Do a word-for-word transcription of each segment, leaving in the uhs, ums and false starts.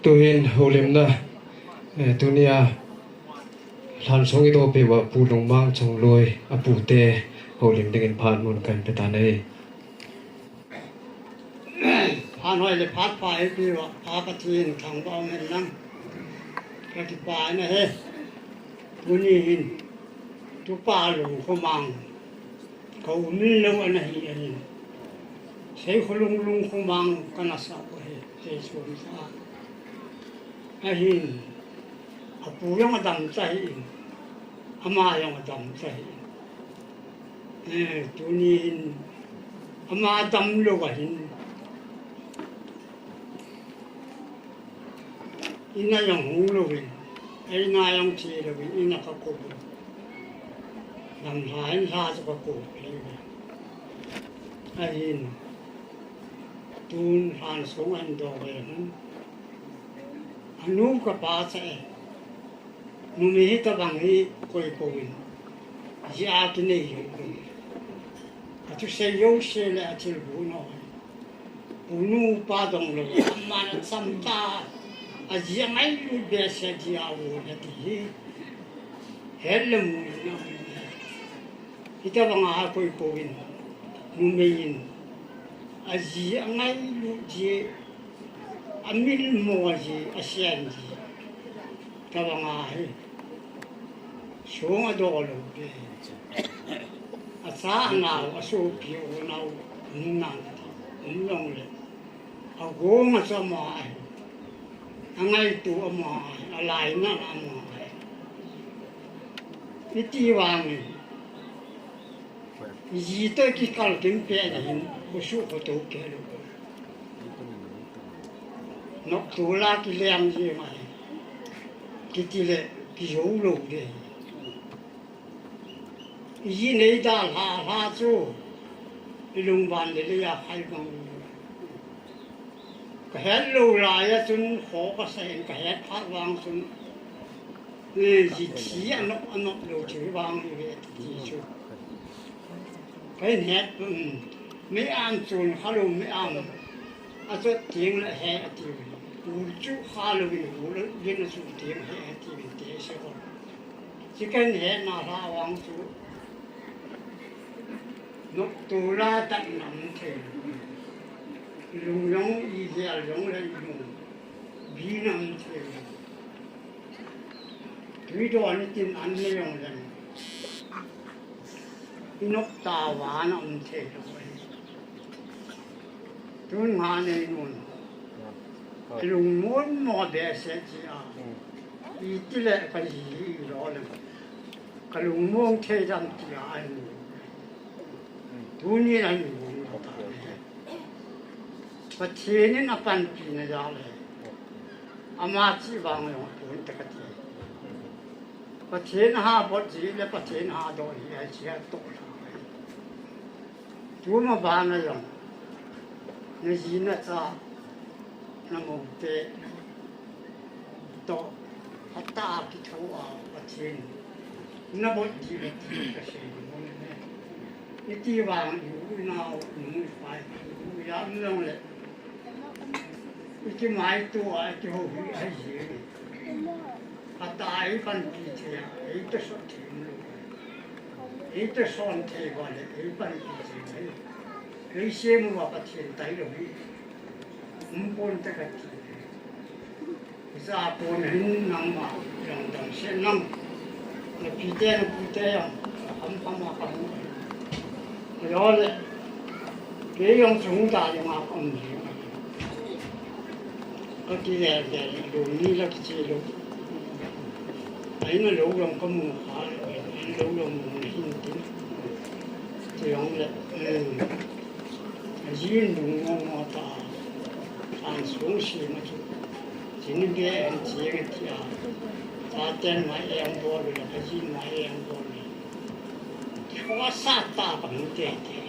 Tuhin houlimna, eh, tunia lhansong i doh peh uva Pu Lungmang Chongloi, apute houlim dingin phat mun kahin pe tan ahi. Phat hoi le phat pha eipeh uva Pa Pathen thangvah umhen lang. Ka kipah in ahi. Tuni hin Tupa Lungkhomang ka umlou ana hi ahin. Seikholung Lungkhomang kana sah u ahi, Jesu min a. Ahin, apu jong adam cha ahin, ama jong adam cha ahin. Eh, tuni hin, ama damlou ahin. Ina jong hung louvin, eina jong che louvin, ina ka kou uvin. Lam lha in lha chu ka kou uvin. Ahin, tun lhansong ahin doh ve hin. Anu ka pa cha e. Numei hitabang hi koi kouvin. Jia kinei hi kou. Athusei jouse le athilbu no. Unu pa dong lou, aman acham ta, aji angailut behseh jia u nati hi. Het le mu in a. Hitabang a koi kouvin, numei in, aji angailut ji, amilmo ji, asen ji. Tabang a hi. Song adoh lou te. Acha anao, asopi u nao, um nan, um jong le. Agong acha ama ahi. Angaito ama ahi, alainat ama ahi. Iti vangin. Ji toh kikal kim peh na hin, khosuh khoto keh lou. Noptol a kileng jeng ahi. Kiti le, kijou lou ding. Iji nei dalha lha chu, ilungvan le le a khai bang. Ka het lou lai a chun kho ka sa in, ka het phat vang chun, eh, ji thi anop, anop lou chu vang hi ve ti chu. Ka hin het, um, mi am chun kha lou mi am. Achot teng le he ati. U chu kha louvin, u le, len a chu teng he ati vin te se ko. Chi ka hin hetna lha vang chu. Noptol a tatna um thei. Lung jong i gel jong le lung. Bi na um thei. Tui don i tin an le jong le. I nop tah uva na um thei lou ahi. Tun nga nei nun. Hoi. I lungmong mo behseh jia. Hmm. Itile ka ji hi lo le. Ka lungmong thei dan tia ahi. Hmm. Tuni ahi nun ta. Okay, okay. Pathen in apanpi na jal e. Okay. Ama chi vang jong pon te kati. Pathen ha bot ji le Pathen ha doh hi ahi chi a toh la. Tuma bana jong, na ji na cha, na moute toh, phatah a kitho a, Pathen na bot ji le ti ka sei mo le. Iti vang i u i nao, i nu i pa, i u i a um jong le. I kimaito a, i kihoupi ahi ji. Phatah a eipanpi thei a, eitoh sot thei lou. Eitoh son thei uva le, eipanpi thei lou. Eisem uva Pathen tailou hi. Um pon te kati. Icha pon hin nangma jong dam se nang. Na pite, na pute jong, ham ham a ka mu. Ka jo le, kei jong chung ta jong a ka um ji. Ka kigel gel, lou ni la kiche lou. Aina lou jong ka mu kha, aina lou jong mu na hin tin. Ti jong le, eh, ajin lung mo mo ta, an sung si ma chu. Jin be an chi nge ti a. Ta ten mai em bol le, ajin mai em bol le. Kho sa ta ka mu te te.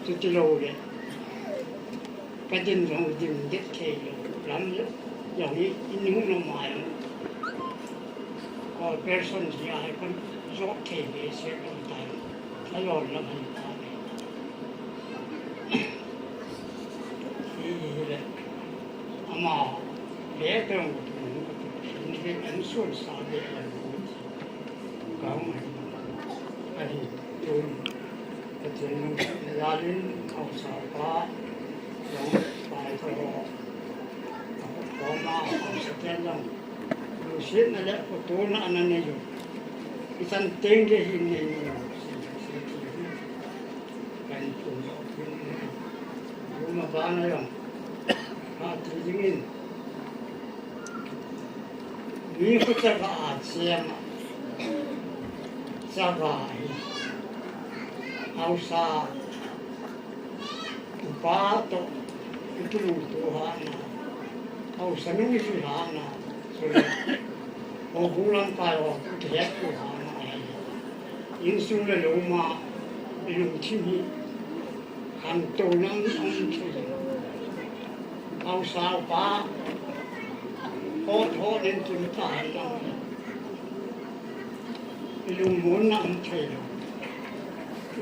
Chuti lou le. Ka din jong din det thei lou. Lam lou. Jong i, i nu no ma jong. Ko person ji a kon jo thei be se kon ta. Ka jo lam han ta. I, i le. Ama. Be tong, ni ve an sun sa be an. Ka mai. Ahi, tun. Ka chen nung lalin, au sa pa. Yong, pa to. Ko ma, au sa ten yong. Lu sin na le, ko tu na na ne yo. Isan teng ke hin ne yo. Si, si, si. Kan tu yo, tu ne. Lu ma ba na yong. Ha, ti jing in. Mi khu chava a cheng a, chava hi. Hausa, upa to, i kilungto hana. Hausa nung i hana. Chule, houbung lamkai ho, i kihetto hana ahi. Insung le lou ma, i lungthim hi. Khantouna um thei. Hausa upa. Hot hot in tun ta hai lang. I lungmonna um thei lou.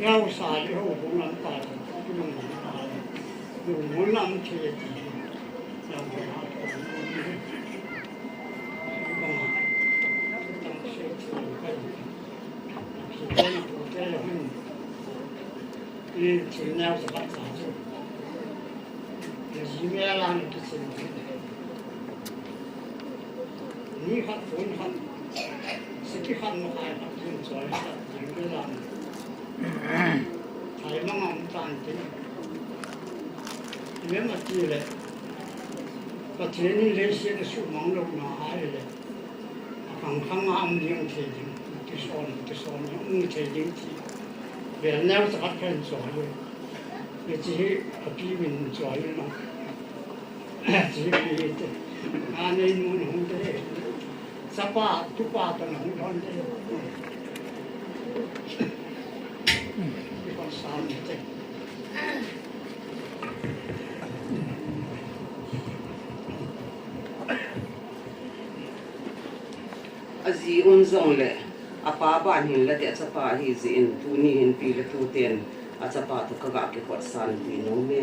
I hausa le houbung lamkai. I lungmonna um thei ti. Lungmonna um thei. Lungmonna um thei. Lungmonna um thei. Ni thil neo sa khat sa chu. Ni ji me la ni ki sin. Ni khat pun khat. Siki khat ma kai khat pun choi khat ji me la ni. Thai ma ngam tan tin. Ni me ma ti le. Pathen in leiset a sumang lou na ahile. Akhang khang a um ding thei ding, kison, kison a um thei ding ti. Bel neo sa khat khen choi. Hiche hi api min choi no. Hiche hi pi te. Anei mun hung te. Sapa, tupa to na hung don te. Kison te. Aji um jongle, apa ban hin la te achapa ahi jeh in, tuni hin pi le pu ten achapa toh kaga kihotsan ti nom e.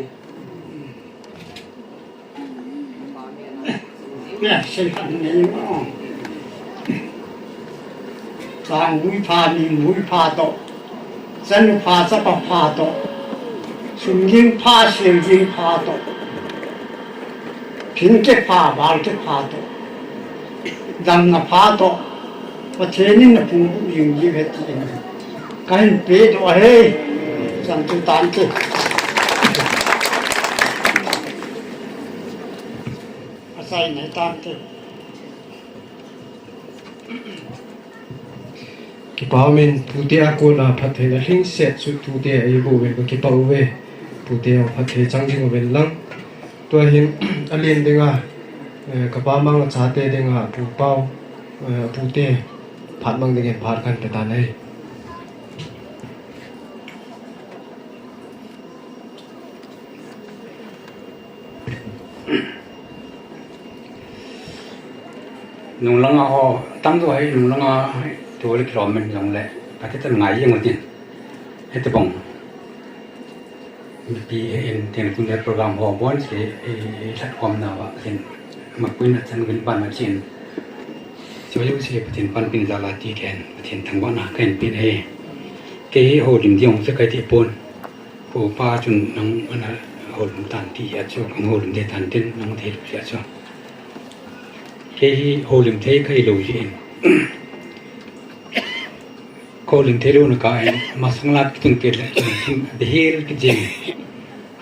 Changlui pha, Minglui pha toh, chanu pha, chapa pha toh, sum ging pha, sel ging pha toh, phin ke pha, bal ke pha toh, damna pha toh, Pathen in na pung jing jing ahi ti in. Kahin pe doh ahi. Chan chu tante. Asai nei tante. Kipa umin, tute a kona phattheina lhingset chu tute a eiboh uvin kakipah uve. Tute a phatthei chang jing uvin lang. Tua hin, alen dinga, eh, kapa mang a chate dinga, Pu Pau, eh, pute, phat mang dingin phat kahin pe tan ahi. Nunglanga ho, tamjo hi nunglanga thu le kilom men jongle, kati tan ngai jeng utin. Hiti bang. Mipi hin tin kun le program ho bon si, i, i lhat khom na wa sin. Ma kuin na chan gun ban ma sin. Siwa yu si Pathen panpina jal a ti ken, Pathen thangvahna kahin pe e. Kei hi houlim ding jong chu kahi ti pon. Pu pa chun nang ana houlim tan ti a chu, kang houlim ding tan tin nang thei lou sia chu. Kei hi houlim thei kahi lou jeh in. Houlim thei louna kah in, masang la kitun kit le, bihil kijing.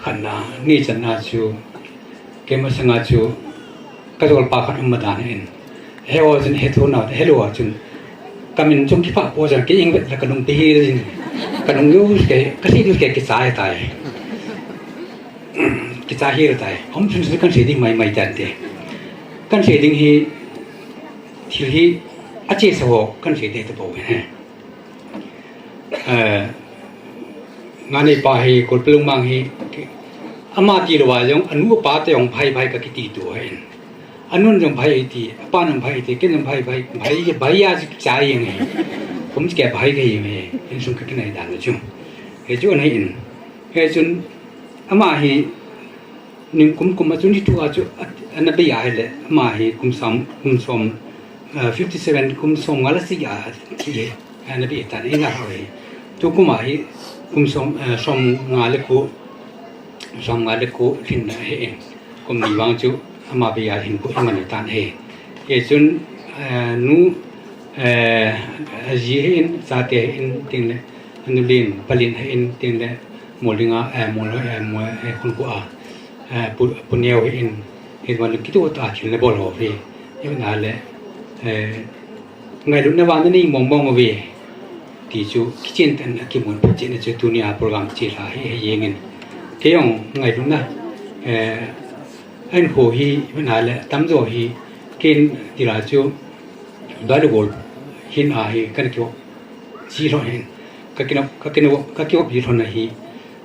Khatna, ni channa chu, kei masanga chu, ka jolpa khat um ma dan in. He o chun, he thuna, he lo chun. Ka min chung kipa po chun, kei ing vet la ka lung bihil jing. Ka lung yu ke, ka si yu ke kichai tai. Kichai hil tai. Hom chun chu kan sei ding mai mai tan te. Kan sei ding hi, thil hi, achesa ho, kan sei te te po he. Eh, nganei pa hi, Kolpalung mang hi, ama ti lou a jong, anu apa te jong phai phai ka kiti tu ahin. Anun jong phai ti, apan jong phai ti, ken jong phai phai, phai, phai a jik chai jeng ahi. Kum jik phai ka jeng ahi, insung ka kinai dan chu. Hichu ahin, hichun, ama hi, Ning kum kum a chu ni thu a chu a, ana bei a hile, ama hi kum som, kum som, ah, fifty seven, kum som nga le sagi a thi hi, ana bei tan, eina ho hi. Tukum a hi kum som, eh, som nga le ko, som nga le ko lhin na hi in. Kum ni vang chu ama bei a hin ko iman tan hi. Hichun, eh, nu, eh, aji hi in, chate hi in, tin le, anu lin, pa lin hi in, tin le, Molding a, eh, Mol, eh, Mol, eh, khun ko a, eh, pu, pu neo hi in, hi van kitu ta thil na bol ho hi. Hi na le, eh, ngailutna vang na nei mong mong uve. Ti chu kichen tan a kimun pha chen chu tunia program che la hi, hi jeng in. Kei jong ngailutna, eh, an ho hi, hi na le, tamjo hi, ken ti la chu, Doi le gol hin a hi kan kiop ji lhon hin. Ka kinop, ka kinop, ka kiop ji lhon a hi,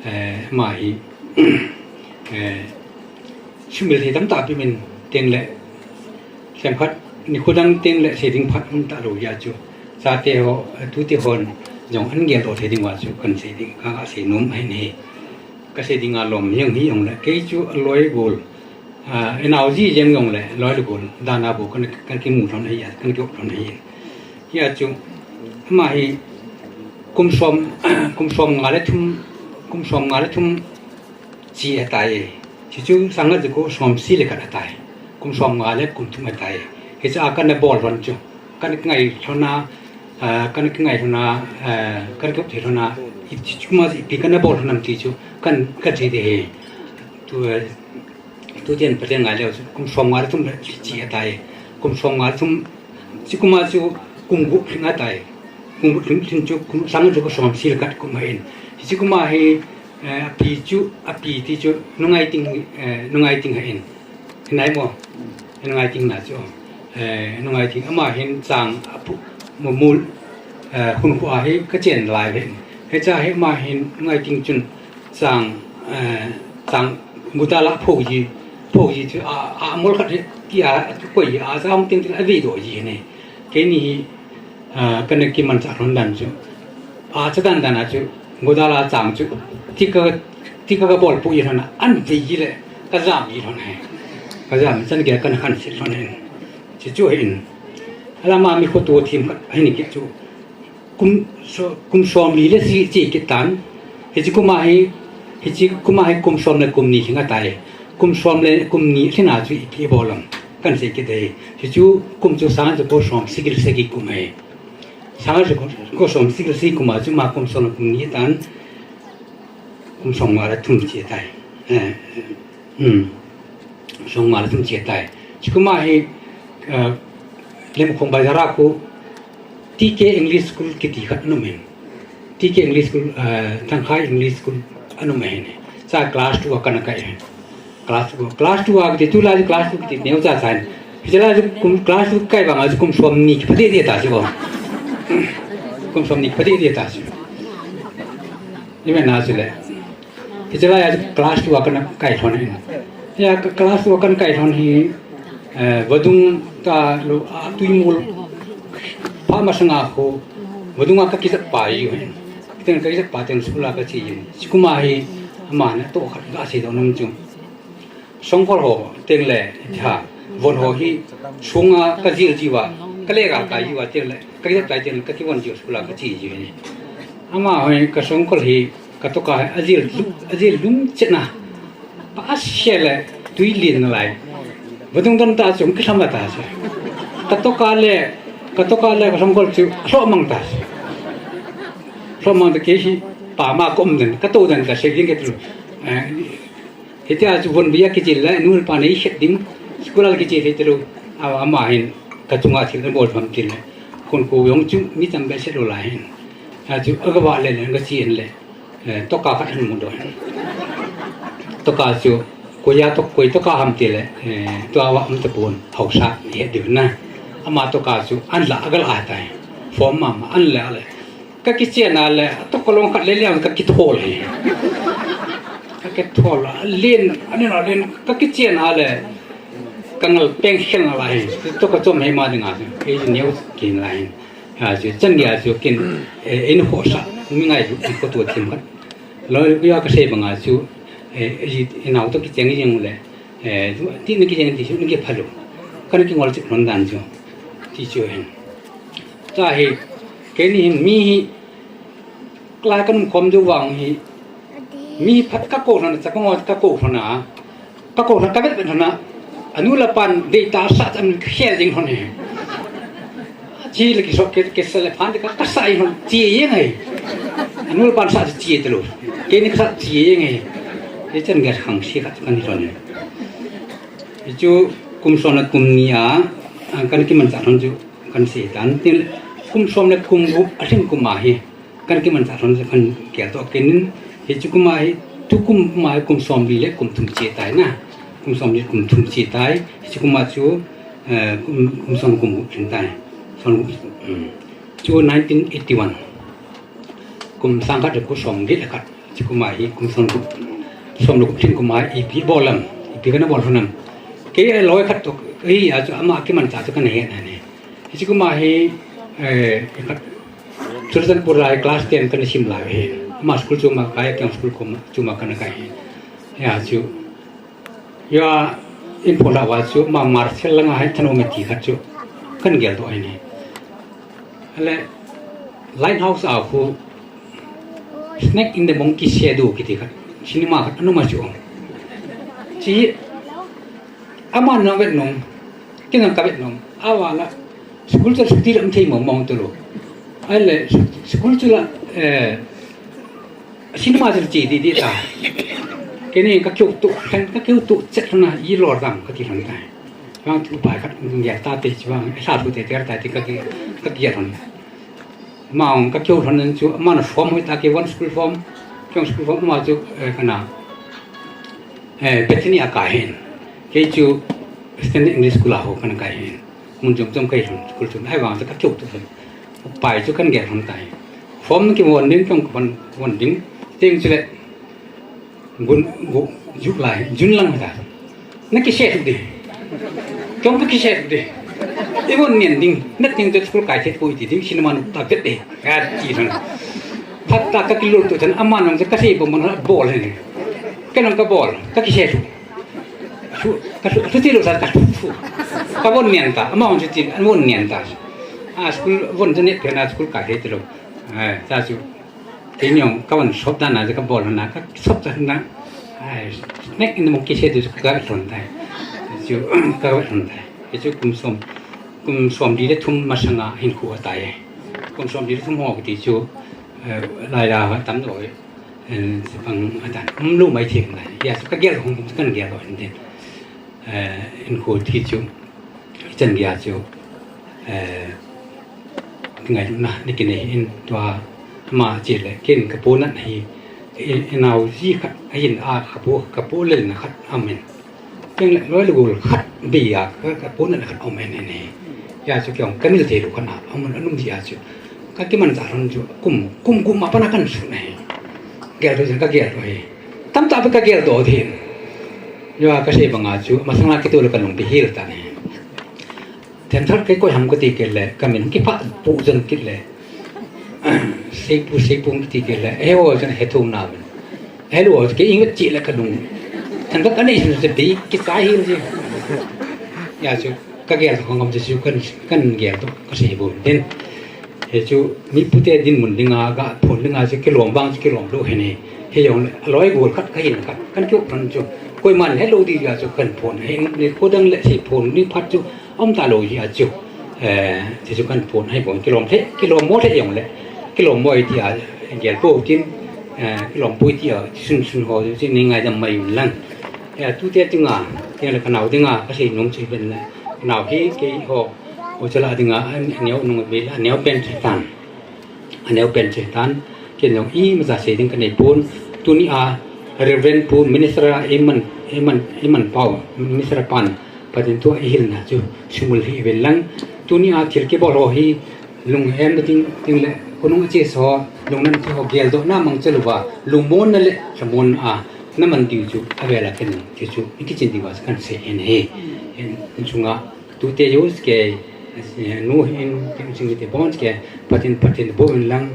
eh, ama hi, eh, sumil thei tamtah pi min teng le, sem khat, nikho dang teng le, sei ding phat um ta lou jeh chu. Chate ho, eh, tute hon, jong an gel doh thei ding uva chu, kan sei ding, ka, ka sei nom ahin hi. Ka sei ding a lom jeng hi jong le, kei chu loi gol. Ah, inao ji jeng jong le, loi le gol, dan a bou kan, kan kimu lhon ahi, kan kiop lhon ahi. Hia chu, ama hi kum som, kum som nga le thum, kum som nga le thum che ahitai. Hichu sang a chu ko som sagi le khat ahitai. Kum som nga le kum thum ahitai. Hiche a kana bol lhon chu, kana kingai lhon a, ah, kana kingai lhon a, ah, kana kiop thei lhon a, hichu ma ipi kana bol lhon ham ti chu, kan, kan sei ding ahi. Tu, eh, Tutian Pathen ngai leu chu, kum som nga le thum le che ahitai. Kum som nga le thum, hiche kum a chu kum gup lhing ahitai. Kum gup lhing, lhing chu, kum sang chu ko som sagi le khat kum ahin. Hiche kum a hi, eh, api chu, api ti chu, Nungaiting, eh, Nungaiting ahin. Hinai mo, Nungaiting na chu. Eh, Nungaiting ama hin chang apu, mo mul, eh, hun khu a hi ka chen lai ve. Hiche a hi ama hin Nungaiting chun, Chang, eh, chang, Godal a pho ji, pho ji chu a, a mol khat hi, ti a, a koi a, a chang ting ting a vei doh ji ne. Keini hi, ah, kana kimanchah lhon dan chu. A cha dan dan a chu, Godal a chang chu, ti ka, ti ka, ka bol pu ji lhon a, an vei ji le, ka jam ji lhon he. Ka jam, chan gei kana khan sit lhon he. Chu chu hin. Alama mi khoto thim khat, hini kit chu. Kum, so, kum som li le sagi che kit tan. Hiche kum a hi, hiche kum a hi kum som le kum ni lhing ahitai. Kum som le kum ni lhing a chu ipi bol ham kan sei kit e. Hichu kum chu sang chu ko som sagi le sagi kum ahi. Sang chu ko, ko som sagi le sagi kum a chu ama kum som le kum ni tan. Kum som nga le thum che tai. Eh, hmm. Som nga le thum che tai. Hiche kum a hi, eh, Lemkhong Bazar a khu T K English School kiti khat ana um in. T K English School, eh, Thangkhai English School ana um ahin. Cha class two a kana kai ahin. Class two, class two a kiti, tulai class two kiti neo cha cha ahin. Hiche lai kum class two kai vang a kum som ni kipha deh deh ta chu. Kum som ni kipha deh deh ta chu. Imen na chu le. Hiche lai a class two a kana kai lhon in. Hia ka class two a kana kai lhon hi, eh, vadung ta lou a tuimol pha masang a khu, vadung a ka kijat pa ji hin. Teng ka kijat pa teng school a ka che jin. Hiche kum a hi, ama natoh khat ka sei doh nom chu. Songkhol ho teng le, ha, von ho hi, sunga ka jil ji uva, ka le ga ka ji uva teng le, ka kijat pa teng le, ka kivon ji uva school a ka che ji hin. Ama hoi ka songkhol hi, Ka toka hi, ajil, ajil lungchetna. Pa ase le, tui lin nalai. Vadung don ta chu, kilham ta chu. Ka toka le, ka toka le, ka songkhol chu, lhoh mang ta chu. Lhoh mang ta kei hi, pa ma kom den, ka to den ka sei ding kei ti lou. Eh, hitia chu von bia kichil le, nu le pa nei het ding, school a kichil thei ti lou. A, ama hin, ka chunga thil ka bol tham ti le. Khun ko jong chu, mi tam behseh lou lai hin. A chu, a ka va le le, ka chi in le. Eh, toka khat ahin mu doh. Toka chu, koi a tok, koi toka ham ti le, eh, tua va um tapon, haosa, i het diu na. Ama toka chu, an la, a gal a tai. Form mama, an la le. Ka kichen a le, toka long khat le liang ka kithol hi. Ka kithol a, lin, an la lin, ka kichen a le, ka ngal peng khen a la hi. Toka chom hei ma ding a, ei neo kin la hi. A chu, chan gei a chu kin, eh, in ho sa, mi ngai lu, in ko tu thim khat. Loi, ya ka sei banga chu, Eh, i, i nau toh kicheng jeng le, eh, tu, ti na kicheng ti chu na kipha lou. Kana kingol cheh lhon dan chu. Ti chu hin. Tua hi, keini hin mi hi, lai kan um khom jou vang hi, mi phat ka kou lhon, cha ka ngol ka kou lhon a, ka kou lhon, ka vet vet lhon a, anu le apan deitah sah chan khel jeng lhon hi. Chi le kisop ke, kisa le phan ka, kasa jeng lhon, chi jeng ahi. Anu le apan sah chi talou. Keini kasa chi jeng ahi. Hichan gei khang si khat kan hi lhon hi. Hichu kum som le kum ni a, a, kana kimanchah lhon chu kana sei tan. Tin kum som le kum gup a lhin kum a hi kana kimanchah lhon chu kana geldoh kit in. Hichu kum a hi, tu kum a hi kum som li le kum thum che tai na. Kum som li kum thum che tai. Hichu kum a chu, eh, kum, kum som kum gup lhin tai. Som gup, um, chu nineteen eighty-one. Kum sang khat le kum som get le khat. Hichu kum a hi kum som gup, som le gup lhin kum a hi ipi bol lam, ipi kana bol lhon lam. Kei loi khat toh, ei, a chu ama kimanchah chu kana he na ne. Hichu kum a hi, eh, khat, Churachandpur a hi class ten kana sim lai hi. Ama school chu ma kai, kei school kum chu ma kana kai hi. Ya chu. Ya, in phola va chu ma Marshall langa hin thanom e ti khat chu kana geldoh ahi ne. Ale, Lighthouse a khu Snake in the Monkey Shadow kiti khat, cinema khat ana um a chu. Chi, ama na vet nom, kei na ka vet nom, avala, school chu chuti lam thei mong mong talou. Ale, school chu la, eh, cinema chu che di di ta. Keini ka keu tu, ka keu tu chet na i lor dam kati lhon tai. Vang tu pai khat ngia ta te chi vang, sa thu te ter ta te ka ki, ka ki lhon. Ama ong ka keu lhon nan chu, ama na form hoi ta kei one school form, kei school form ama chu, eh, kana, eh, Bethany a kai hin. Kei chu Standard English School a ho kana kai hin. Mun jom jom kai lhon school chu, ahivang chu ka keu tu lhon. Pai chu kana gel lhon tai. Form ki von ding, kei von, von ding. Teng chu le, Gun, gu, ju lai, jun lang ta. Na kise thu di. Kong ka kise thu di. I von nian ding, na ting te school kai the ko i ti ding, cinema nu ta vet de. Ka ti thang. Phat ta ka kilul tu than, ama nang ka sei bom na bol he. Ka nang ka bol, ka kise thu. Thu, ka thu, thu ti lo sa ka thu, thu. Ka von nian ta, ama von thu ti, an von nian ta. A school von jane pe na school kai the ti lo. Ai, ta chu. Keini jong ka von sop dan a chu ka bol na, ka sop dan na. Ai, Snake in the Monkey Shadow chu ka vet lhon tai. Chu ka vet lhon tai. Hichu kum som, kum som li le thum masanga hinkho atai. Kum som li le thum ho kiti chu, eh, lai la tam loi. Eh, chapang atan um lou mai thei lai. Ya chu ka gel hung chu kana gel lou hin tin. Eh, hinkho ti chu, ichan gei a chu, eh, kingaina, ni kinei in tua ama che le, ken ka pu nan hi, i, i nao ji khat, a hin a ka pu, ka pu lel na khat amen. Ken le, loi le gol khat, bi a ka, ka pu nan khat amen ne. Ya chu kei jong ka mil te lu khat na, amun anum ji a chu. Ka kimanchah lhon chu, kum, kum, kum a pana kan su ne. Gel to ka gel to hi. Tamtah pe ka gel to ding. Yo, ka sei banga chu, masanga kitoh le ka lung bihil ta ne. Then thar kei koi ham kati kit le, ka min kipah pu jon kit le. Seipu, seipu kiti kit le. He o jon he thum na min. He lo kei ingat chi le ka lung. Then ka nei sun se bi ki sai hil ji. Ya chu, ka gel to ka ngam chu kan, kan gel to ka sei bu den. Hichu, mi pute dinmun dinga, ka phon dinga, chu kilom vang, chu kilom lou hene. Hijong le, aloi gol khat, ka hin khat, kan keu phan chu. Koiman helou di a chu kan phon, he, ni khodang le, si phon, ni phat chu, um talou ji a chu. Eh, ti chu kan phon, hei bon, kilom the, kilom mo the jong le. Kilom mo i ti a, gel po tin, eh, kilom po i ti a, sun sun ho, chu ni ngaidam mai un lang. Eh, tute dinga, ti le ka nao dinga, ka sei nom chu ben le. Nao hi, kei ho, O chala dinga, a neo nung bil, a neo pen che tan. A neo pen che tan. Ken jong imacha sei ding ka nei pon. Tuni a, Reverend Pu Minister a iman, iman, iman pau, Minister pan, Pathen thu a ihilna chu, sumil hih uvin lang. Tuni a thil kibol ho hi, lunghem na ding, ding le, khonung a che so, lungnem thu ho geldoh na mangcha louva, lungmon na le, lhamon a, na man diu chu, avel a ken, chu chu, i kichin diuva, kan sei in he. In, in chunga, Tute jong kei, eh, nu hin, tin sing te bon kei, Pathen, Pathen bo in lang,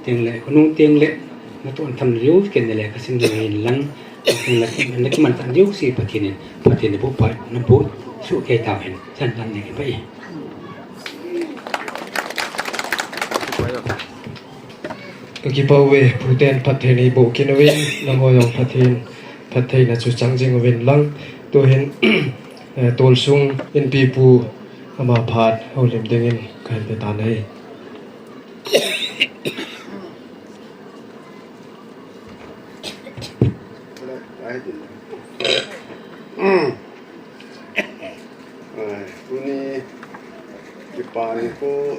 tin le, nu tin le, na ton tham jong kei ne le, ka sim jong in lang, Nakiman tan diu si Pathen in, Pathen in bu pa, na bu su ke ta hen, san tan ne ke pai. Ka kipah uve, puten phattheina eiboh kit uvin, nangho jong phatthei, phattheina chu chang jing uvin lang, tuhin, eh, tolsung inpipu ama phat houlim dingin kahin pe tan ahi. Ai, tuni kipa nikho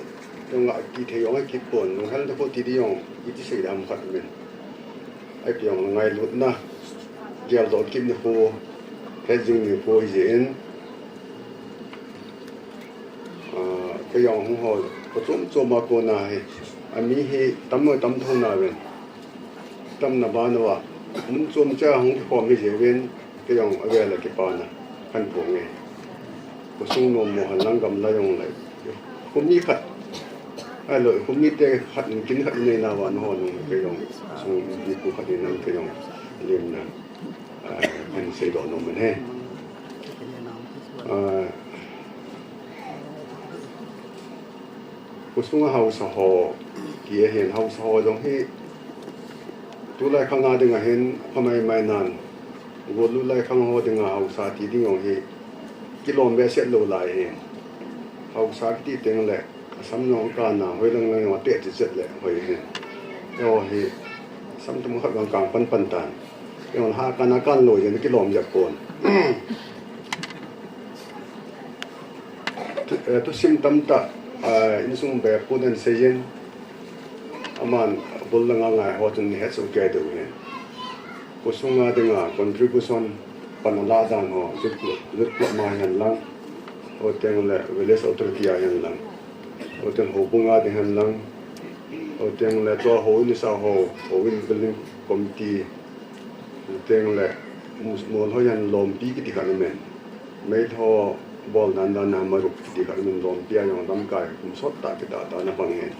jong a kithei jong kipon, lunghel nikho ti ding jong iti sei dam khat men. Ai, pi jong ngailutna geldoh kit nikho, het jing nikho hijeh in, ah, kei jong hung hol, ka chom chom a kona hi, ami hi tam noi tam thou nauvin, tamna ban uva, mun chom cha hung kikhom hijeh uvin, kei jong avel a kipana kahin phong e. Khosung nom mo hen lang gamla jong le, khomi khat, ahilou, khomi te khat, kin khat nei nauva, nangho nung kei jong, khosung inpipu khat in nang kei jong, lim na, ah, kahin seidoh nom in ahi. Ah, Khosung a haosa ho, ti ahin, haosa ho jong hi, tulai khang a ding ahin, apha mai mai nan, golui lai khang ho dinga haosa ti ding jong hi, kilom behseh lou lai ahin. Haosa kiti teng le, asam jong kana, hoilang lang jong ate chichet le, hoi ahin. Eiho hi, asam tum khat vang kang pan pan tan. Eiho ha kana kan lou jeh in kilom jep pon. Thu, eh, thusim tamtah, ah, insung bepun ahin seiyin, aman bul langa ngai ho chun ni het soh kei diu ahin. Khosung a dinga contribution pan ala dan ho, youth club, youth club ma hihen lang, hoteng le village authority a hihen lang, hoteng houbung a ding hihen lang, hoteng le chua houin isa ho, houin building committee, hoteng le mus-, mol ho hihen lompi kiti khat amen. Meitei ho bol dan dan a maruk kiti khat amen, lompi a jong lamkai kum sot tah kitah tah na pang ahin.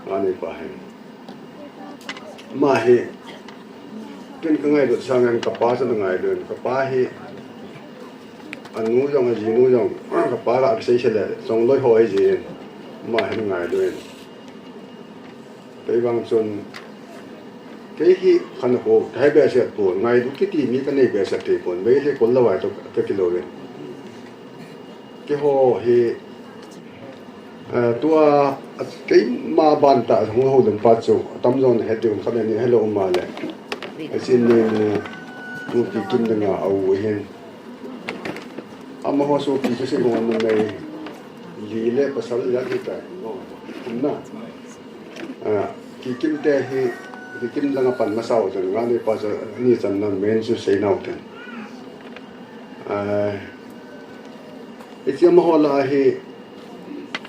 Aneipa hi. Ama hi, ken ka ngailut sangin kapa chu ana ngailu in, kapa hi, anu jong, ajinu jong, kapa ga kisei se le, chongloi ho ahi jin, ama hi ana ngailu in. Kei vang chun, kei hi khankho, thei behseh pon, ngailu kiti mi kanei behseh thei pon, Meitei kol le vai toh kakilou in. Keiho hi, eh, tua, keima ban tah hung houlim pa chu, atamjo na het diu khat le ni helou um a le. Asin ni nu, nu Kikim dinga a u ahin. Amaho sopi chu sei mo numei li le pasal li ahi tai. Kum na. Ah, Kikim te hi, Kikim langa pan masa u ten, Nganeipa chu ani channa men chu sei nau ten. Ah, hiche amaho lah a hi,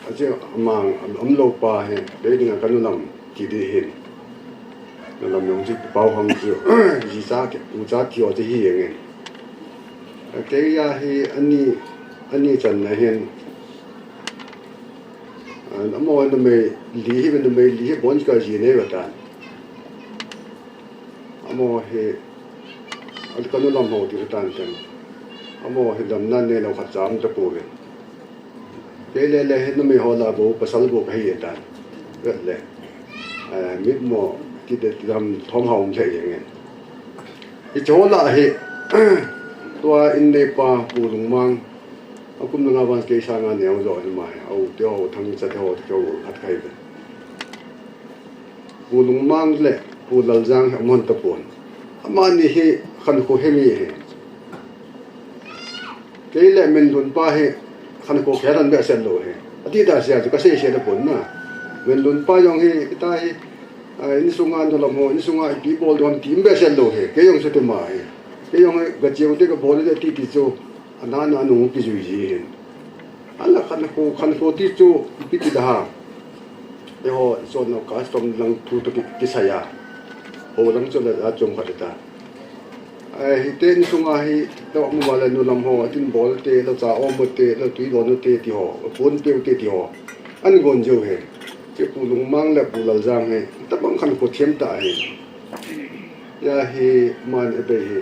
hiche amang, umlou pa hi, kei dinga ka nu lam ti ding ahin. Nu lam jong chu Pu Paohang chu, jicha, ucha ti ho chu hi jeng in. Kei a hi ani, ani channa hin, amaho numei li hi, numei li hi bon ka ji nei va tan. Amaho hi, ka nu lam ho ti tan ten. Amaho hi damna neilou khat cha um tapouve. Kei le le hi numei ho lah bou, pasal bou kahi tan. Vet le. Eh, mitmo kiti dam thom ha um thei jeng in. Hiche ho lah hi, tua inneipa Pu Lungmang, akum langa vang kei sanga neo jo hi ma hi, a u te ho, Thangcha te ho, te ho, khat kahi ve. Pu Lungmang le Pu Laljang hi aum tapon. Amani hi khankho hemi ahi. Kei le Minlun pa hi khankho khat ahi behseh lou ahi. Ati ta sia chu kasei sia tapon na. Minlun pa jong hi, kita hi, ah, insunga nu lam ho, insunga ipi bol ding ham ti um behseh lou ahi. Kei jong chu tima ahi. Kei jong hi gacheu te kabol te ti ti chu, ana na nung kijui ji ahin. Ahinla khankho, khankho ti chu ipi ti da ham. Eiho, ichon nau custom lang thu toh ki, kisai a. Ho lang chu la, la chom khat ta. Ai, hiti insunga hi, tua mu ma le nu lam ho, atin bol te, la cha om te, la tui don te ti ho, pon pe te ti ho. Ahin gon jeu ahi. Hiche Pu Lungmang le Pu Laljang hi, tabang khankho them tah ahi. Ya hi man e bei hi.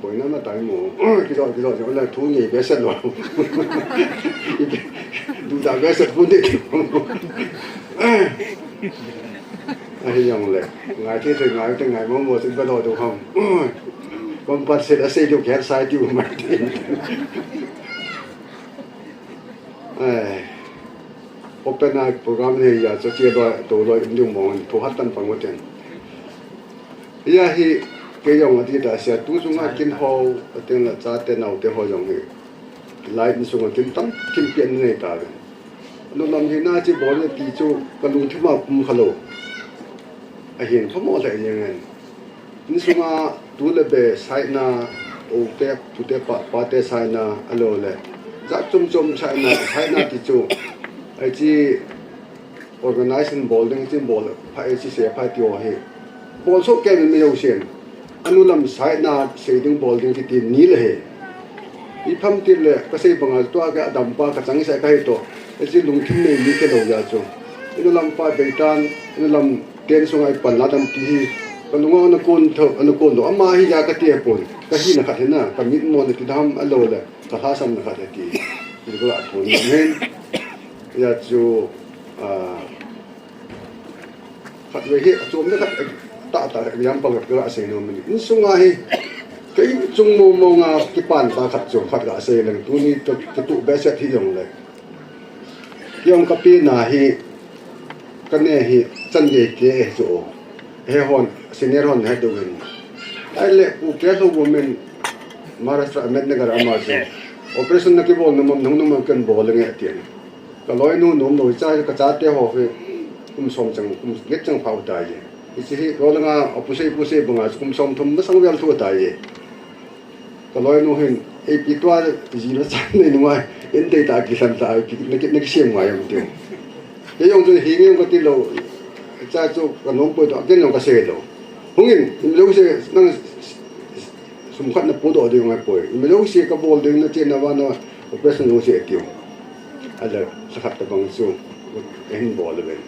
Boina na tai mo. Kijo, kijo, jo la thu nge be se lo. Duda be se pun de. Ahi jong le. Ngai te te ngai te ngai mo mo sin ba lo do ham. Kom pat se la se do ke sai ti u mai. Eh. Open a program nei ya cho che lo to lo in ding mo thu hat tan pang mo ten. Ya hi kei jong ati ta sia tu sunga kin ho atin la chate naote ho jong hi. Lai in sunga kin tam kin pian nei ta ve. Nu lam hi na chi bol ti chu ka lungthim a kum kha lo. Ahin pha mo le jeng en. Insunga tu le be saina, u te, pu te, pa, pa te saina, a lo le. Jat chom chom saina, saina ti chu. Ai chi organization bol ding, chi bol, pha ai chi se pha ti ho hi. Bol so ke min me yo sien. Anu lam saina, sei ding bol ding ti ni le he. I pham ti le, ka sei banga tua ka dam pa ka chang sa ka hi to. Ai chi lungthim nei ni ke lo ya chu. Inu lam pa beitan, inu lam Ten sunga i pan la dam ti hi, ka lunga ana kon tho, ana kon tho. Ama hi ja ka ti a pon. Ka hina khat hi na, ka mit mo na ti dam a lo le, ka lhasam na khat hi ti. Ti ko a thon na men. Ya chu, a, khat ve hi, a chom na khat, ta, ta, yam pa ka sei no men. Insunga hi, kei chung mo mo nga kipan ta khat chu, khat ka sei leng. Tuni ka, ka tu be set hi jong le. Yong ka pi na hi, ka ne hi, chan gei ke e chu. He hon, senior hon he do hin. Ai le, u ke lo women, Maharashtra, Ahmednagar ama chu. Operation na ki bol na mam, nung nung mam kan bol nge ati. Ka loi nu num lo cha, ka cha te ho fe, kum som chang, kum get chang phau ta ye. Ichi hi, ro la nga, opu sei, pu sei, banga, kum som thum, masang vel thu ta ye. Ka loi nu hin, ei pi tua ji na chan nei nu ngai, en tei ta ki san ta, ki, na ki, na ki siam ngai am tiu. Ke yong chu hi nge ka ti lo, cha chu ka nom poi to, ken yong ka se lo. Hung in, in lo se, nang sum khat na pu do ding ngai poi. In lo se ka bol ding na che na va na operation lo se tiu. Ala, sa khat ta bang chu, en bol le ben.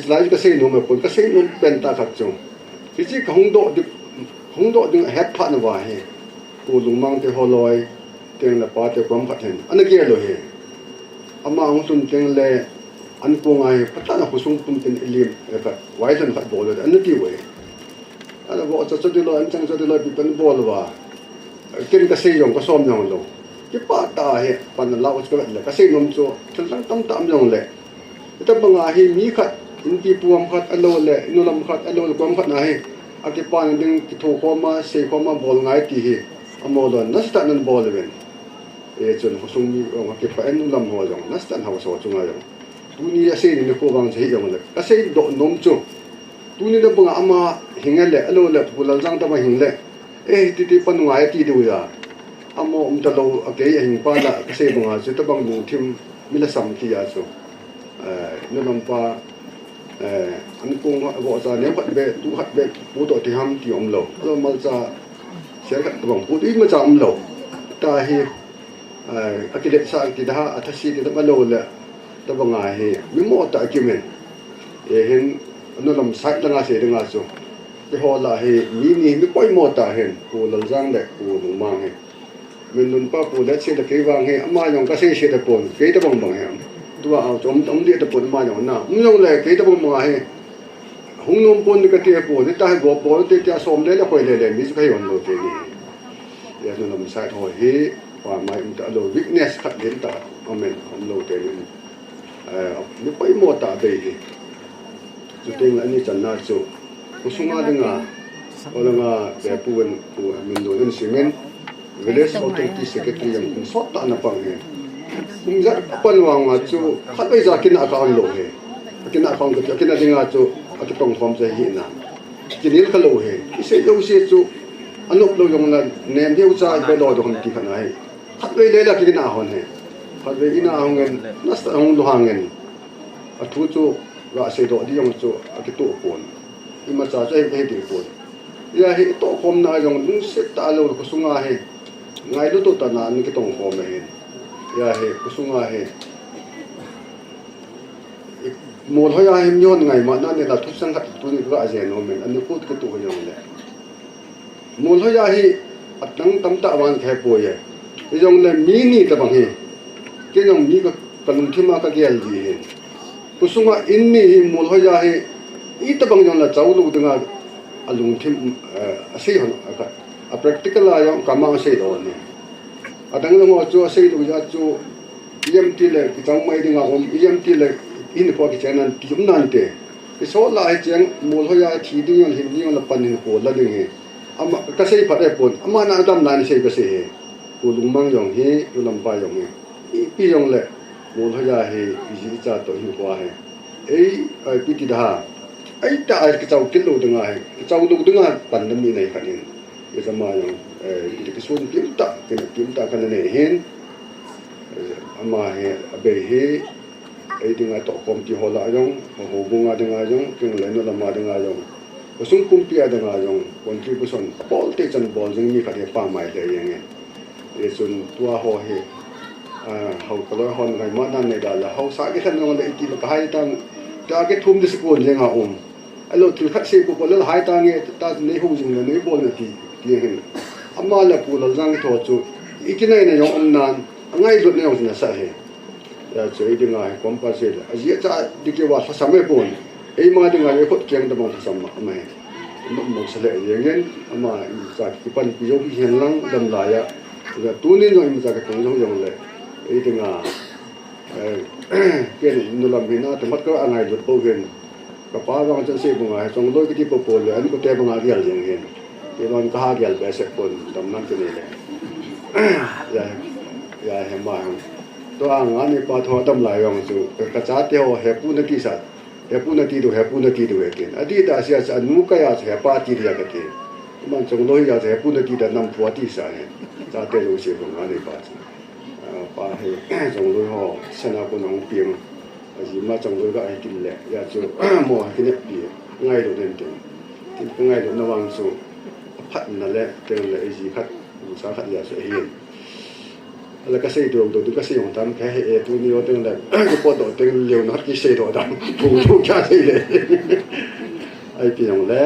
Lai ka sei nom e pon, ka sei nom pen ta khat chu. Hichi ka hung doh ding, hung doh ding a het phat na va hi. Pu Lungmang te ho loi, teng la pa te kom khat hin. Ana ke lo hi. Ama hung tun teng le, an ko ngai, phat na khosung pum tin ilim, e khat, wai than khat bol le, ana ti ve. Ana bol cha cha ti lo, an chang cha ti lo, pi pen bol va. Ken ka sei jong, ka som jong lo. Kipa ta hi, pan la u ka le, ka sei nom chu, thil dang tam tam jong le. Ita banga hi mi khat, inpi puam khat, a lo le, inu lam khat, a lo le, kuam khat na hi. A kipan ding, kitho khoma, sei khoma, bol ngai ti hi. A mo don, na sta nan bol ven. E chun, khosung mi, ong a kipa en lam ho jong, na sta na ho so chunga jong. Tuni a sei ni ko bang sei jong le. Ka sei doh nom chu. Tuni na banga ama hing le, a lo le, Pu Laljang ta ma hing le. Eh, titi pa nungai ti diu ya. Amo um ta lo a kei a hing pa la ka sei banga chu ta bang lungthim mi la sam ti ya chu. Eh, na lam pa, eh, an kung a bo cha nem khat be, tu khat be, pu to ti ham ti um lo. Lo mal cha, sial khat ta bang pu ti ma cha um lo. Ta hi, eh, a ki le sa ti da, a tha si ti da ma lo le. Ta banga hi, mi mo ta ki men. Eh, hin, na lam sai ta nga sei da nga chu. Keiho lah hi, mi ni, mi poimo tah hin, Pu Laljang le Pu Lungmang hi. Min lungpa Pu Letsih le kei vang hi, ama jong ka sei sei tapon, kei tabang bang hi. Tua a chom, chom ding tapon ama jong na. Um jong le, kei tabang bang hi. Hung nom pon ni ka ti pon, ni ta hi go pon, ti tia som le le, khoi le le, mi chu ka hi on lo te ni. Ya nu lam sai thoi hi, pa mai um ta lo, weakness khat din ta, amen, um lo te ni. Eh, mi poimo tah bei hi. Chuteng le ani channa chu. Khosunga dinga, olanga, eh, pu ven, pu min lo in simin, village authority secretary jong kum sot tah na pang hi. Kum jat pan vanga chu, khatvei ja kina ka on lo hi. Kina ka on ka, kina dinga chu, a kitong khom cha hi na. Kinel ka lo hi. I sei lo sei chu, anop lo jong la, nem deu cha, i be lo do hon ti kha na hi. Khatvei le la kina hon hi. Khatvei ina hong en, nasta hong lo hang en. A thu chu, ga sei doh ding jong chu, a kitoh pon. Imacha chu, a hi, a hi ding pon. Ya hi, toh khom na jong, lungset tah lo, khosunga hi. Ngailu to ta na, ni kitong khom hin. Ya hi, khosunga hi. I, Molhoi a hi mi hon ngaimana nei la thucheng khat tuni ka jih nom in, ani kut ka tu hoi jong le. Molhoi a hi atang tamtah vang ka he poi e. Ijong le mi ni tabang hi. Kei jong mi ka, ka lungthim a ka gel ji hi. Khusunga in ni hi Molhoi a hi itobang jong le chau lou dinga alungthim, eh, asei hon a ka, a practical a jong ka mang sei lou ni. Adang jong chu asei lou ja chu, ijemti le kichang mai dinga um, ijemti le hinkho kichai nan ti um nante. Isol la hi cheng Molhoi a thi ding jong hin ding jong le pan hinkho la ding hi. Ama ka sei phat e pon, ama na dam nan sei ka sei hi. Pu Lungmang jong hi, Pu Lampa jong hi. Ipi jong le, Molhoi a hi, iji icha to hinkho a hi. Ei, ai pi ti da ha. Ei ta ai kichau kit lou dinga hi. Kichau lou dinga pan da mi nei khat in. Ijama jong, eh, iti kisun kim ta, kin kim ta kan nei hin. Eh, ama hi, abei hi, ei dinga tohkhom ti ho la jong, ho, houbung a dinga jong, kin le nu lama dinga jong. Khosung pumpi a dinga jong, contribution, abol te chan bol jing mi khat hi pa mai le jeng e. Ijeh chun tua ho hi, ah, hou ka loi hon ngaimana nei da la, hou sa kikhen jong le iti le ka hai tang, ta kithum di sikon jeng a um. Alo thil khat sei ko ko le hai tang e, ta nei hou jing le nei bol na ti, ti hin. Ama le Pu Laljang tho chu, ikinai na jong um nan, angailutna jong na sa hi. Hijeh chun ei dinga hi compulsory le. Aji acha ding keu a lhasam e pon. Eima dinga ei khut keng tabang lhasam a, ama hi. Mo, mo sa le jeng in, ama imacha kipanpi jou hi hen lang dam lai a. Hijeh tunin jong imacha kitung jou jong le. Ei dinga, eh, ken nu lam hin a, tamat ka angailut bou hin. Ka pa vang chun sei banga, Chongloi kiti popo le, an kote banga gel jeng hin. Kei vang ka ha gel behseh pon, damna kinei le. Ya, ya, he ma hang. Tua nga ni pa tho dam lai vang chu, ka, ka chate ho, he pu na ti sa, he pu na ti diu, he pu na ti diu, he tin. Ati ta sia sa, anu ka ya sa, he pa ti dia ka ti. Man Chongloi ya sa, he pu na ti da nam pu ati sa he. Chate lo sei banga ni pa chu. Ah, pa hi, Chongloi ho, sana ko nang piang. Aji ma Chongloi ka ai kin le, ya chu, mo ha kinep pi, ngailut den tin. Tin ka ngailutna vang chu, aphatna le, teng le, aji khat, sa khat ya chu ahin. Ala ka sei do do, ka sei jong tam, ka he e, tuni o teng le, ka pot do teng leo na khat ki sei do dam, bu bu kya sei le. Ai pi jong le,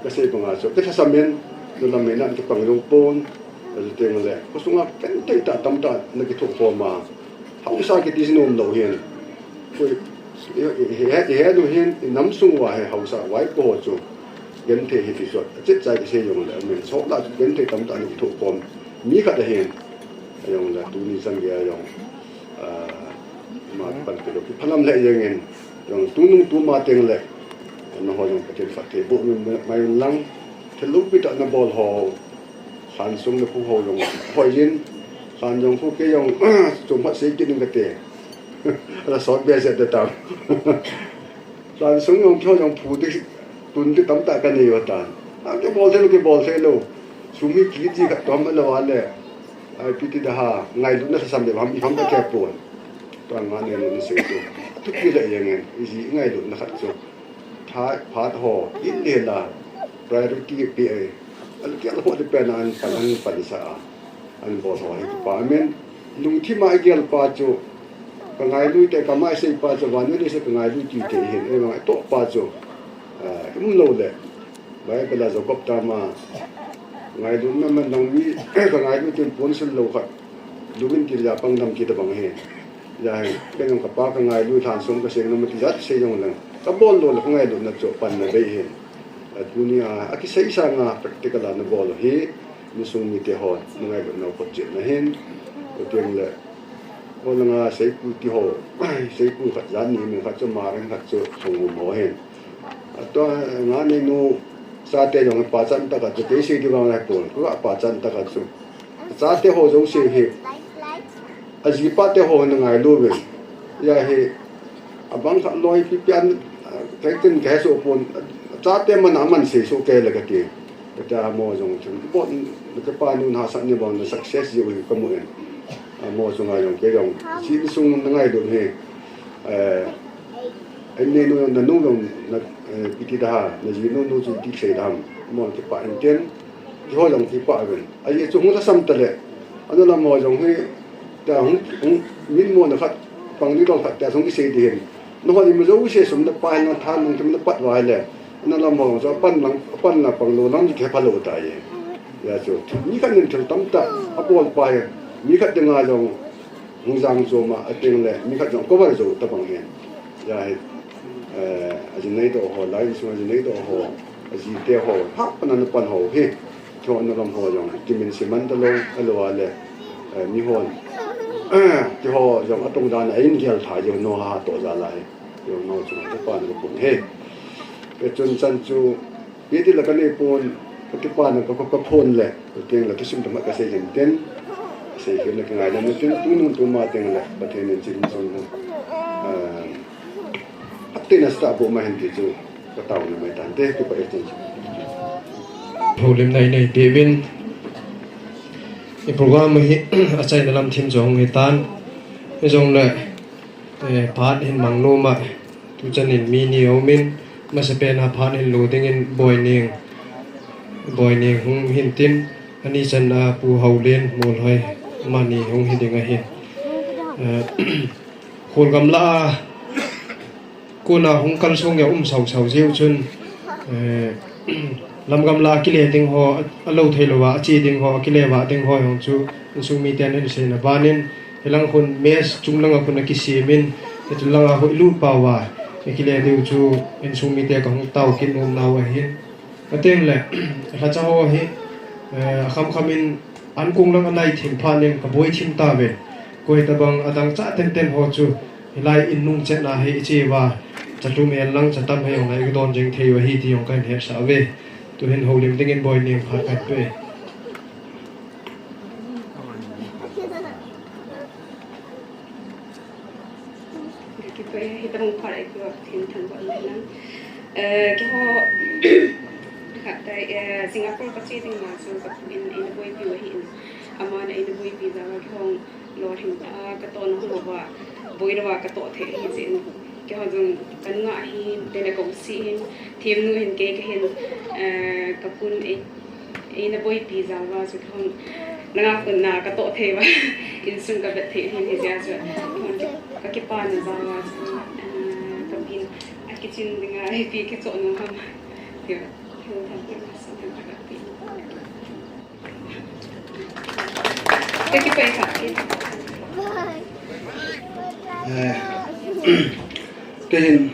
ka sei banga chu, ka lhasam in, nu lam in an kipang jong pon, Aji teng le, khosunga genthei tah tamtah na kithoh khom a. Haosa kiti jing nom lou hin. Koi, i, i, i, i, i, nu hin, i nam sung uva hi haosa vaipo ho chu. Genthei hi ti chu. Achet chai kisei jong le, amen. Soh la chu genthei tamtah na kithoh khom. Mi khat ahin. Ajong le, tuni chan gei a jong. Ah, ma pan kilo. Kiphalam le jeng in. Jong tunung tuma teng le. Nangho jong Pathen phatthei boh mai un lang. Thil loupi tah na bol ho. Lhansung le phu ho jong hoi jin, lhan jong phu kei jong, chom phat sei kit ning kate. Ala sot behseh te tam. Lhansung jong kei ho jong phu te, tun te tamtah kanei uva tan. A, kibol thei lou, kibol thei lou. Sum hi kiti khat tom alou a le. Ai, piti da ha, ngailutna lhasam le ham, i ham ta kei pon. Tua nga nei lou ni sei tu. Thupi le jeng in, iji ngailutna khat chu. Tha, phat ho, in le la, priority pe ai. Al kial ho le pen an pan, an pan sa a. An bol ho hi pa amen. Lungthim a gel pa chu. Ka ngailui te ka mai sei pa chu, van ni se ka ngailui ti te hin. E ma to pa chu. Ah, um lou le. Bible a Jacob tama. Ngailutna man dang mi, ka ngailu tin pon sil lou khat. Lungin kil ja pang dam kit a bang hi. Ja hi, kei jong ka pa ka ngailu lhansung ka seng nom ti jat sei jong leng. Ka bol lou le ka ngailutna chu pan na bei hin. A tuni a, a kisei sanga practical a na bol hi, mi sung mite ho, na ngailutna u photchetna hin. Ko tiang le, ko langa seipu ti ho, seipu khat jan ni mi khat chu ma reng khat chu sung um ho hin. Atua nga nei nu chate jong pachan tah a chu kei sei di vang lai pon, kua pachan tah a chu. Chate ho jouse hi, ajipa te ho na ngailu uvin. Hia hi, abang khat loi pipi an, kei tin kei so pon, chate man a man sei so kei le kati. Kati a mo jong chun, bon, kapa nu na sat ni bon success ji u hi kamu in. Amo chunga jong kei jong, insung na ngailu hi. Eh, Anei nu, nanu jong na, eh, piti da ha, na jinu nu chu iti sei da ham. Mo kipah in tin, keiho jong kipah uvin. Ahi chu hung lhasam ta le, anu lam ho jong hi, ta hung, hung, min mo na khat, pang ni dong khat, ta hung kisei di hin. Nahon ima jouse sum napai na than nung kim napat uva ahile, nalam ho chu apan lang, apan lang pang lou lang kipha lou tai. Hijeh chun mi khat in thil tamtah abol pai, mi khat dinga jong hung jang jom a, ateng le mi khat jong cover jou tabang hin. Hijeh hin, eh, ajinei doh ho, lai insung ajinei doh ho, ajite ho, hah pan a napan ho hi. Keiho nalam ho jong kimin siman talou, ahilou le, eh, mihon, eh, keiho jong atong dan a in gel tha jong no ha to jal a hi. Jong no chu ka pan ka pun he. Kei chun chan chu, iti la ka nei pon, ka kipan ka, ka, ka phon le, ka teng le, thusim tama ka sei hin tin, sei hin le ka ngai le, tin, tu nung tu ma teng le, Pathen in chin chun, eh, Pathen a sta bo ma hin ti chu, ka tao na mai tan te, kipah e tin. Houlimna inei peh uvin, i program hi, achaina lam thim jong hi tan, hijong le, eh, phat hin mang nom a, tu chan in mi ni aum in, masapen a phat hin lo ding in Boineng, Boineng hung hin tin, ani chan a Pu Haolin, Molhoi, amani hung hi ding ahin. Eh, Kholgam la a, kona hung kal sung a um sau sau jeh u chun, eh, lamgam la a kile ding ho, a, alou thei lou a, ache ding ho, akile vah ding ho jong chu, insung miten ahin seina ban in, hilang khun mess chung lang a khun akisem in, hichu lang a hoilut pau a, akile diu chu, insung mite ka hung tao kit nom nau ahin. Ateng le, lhacha ho hi, eh, akham kham in, ankong lang anai thim phat in ka boi thim tauve. Koi tabang adang cha tenten ho chu, hilai in nung chet na hi i che uva, cha tum el lang cha tam hei jong lai ka don jeng thei u ahi ti jong ka hin hetsah uve. Tu hin houlim ding in Boineng phat ka hin pe. Ka kipah e, hitabang phat eipeh uva Pathen thangvah in lang. Eh, keiho, khat tai, eh, Singapore ka che ding ma chu ka pu in, eina boipi u ahin. Aman eina boipi jal a keiho lolhing tah a ka toh na hung uva, boi lou a ka toh thei ahi jeh in. Keiho jong ka nungah ahin, tele ka u si hin, themnu hin kei ka hin, eh, ka pun ei, eina boipi jal uva chu keiho, nanga khun na ka toh thei uva, insung ka vet thei hin hijeh a chu, keiho ka kipana jal uva chu, eh, ka pin, akichin dinga, ipi kichoh nom ham. Tia, thil thang ka sa ka pi. Ka kipah e kha, kei. Eh, kei hin,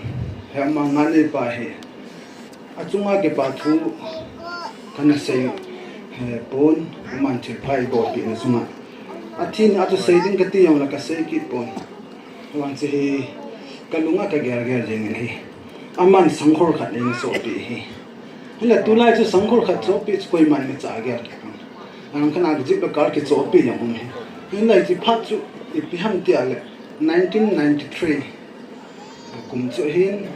he ama nga nei pa hi. Achunga kipa thu kana sei, eh, pon, aman thil pha eibolpi na chunga. Athi ni a chu sei ding kati jong le ka sei kit pon. Vang chu hi, ka lunga ka gel gel jeng in hi. Aman sangkhol khat eina chohpeh hi. Hile tulai chu sangkhol khat chohpeh chu koiman eina cha gel kit pon. Alang khat a jeep le car kichohpeh jong um hi. Hile hiche phat chu ipi ham tia le nineteen ninety-three kum chu ahin.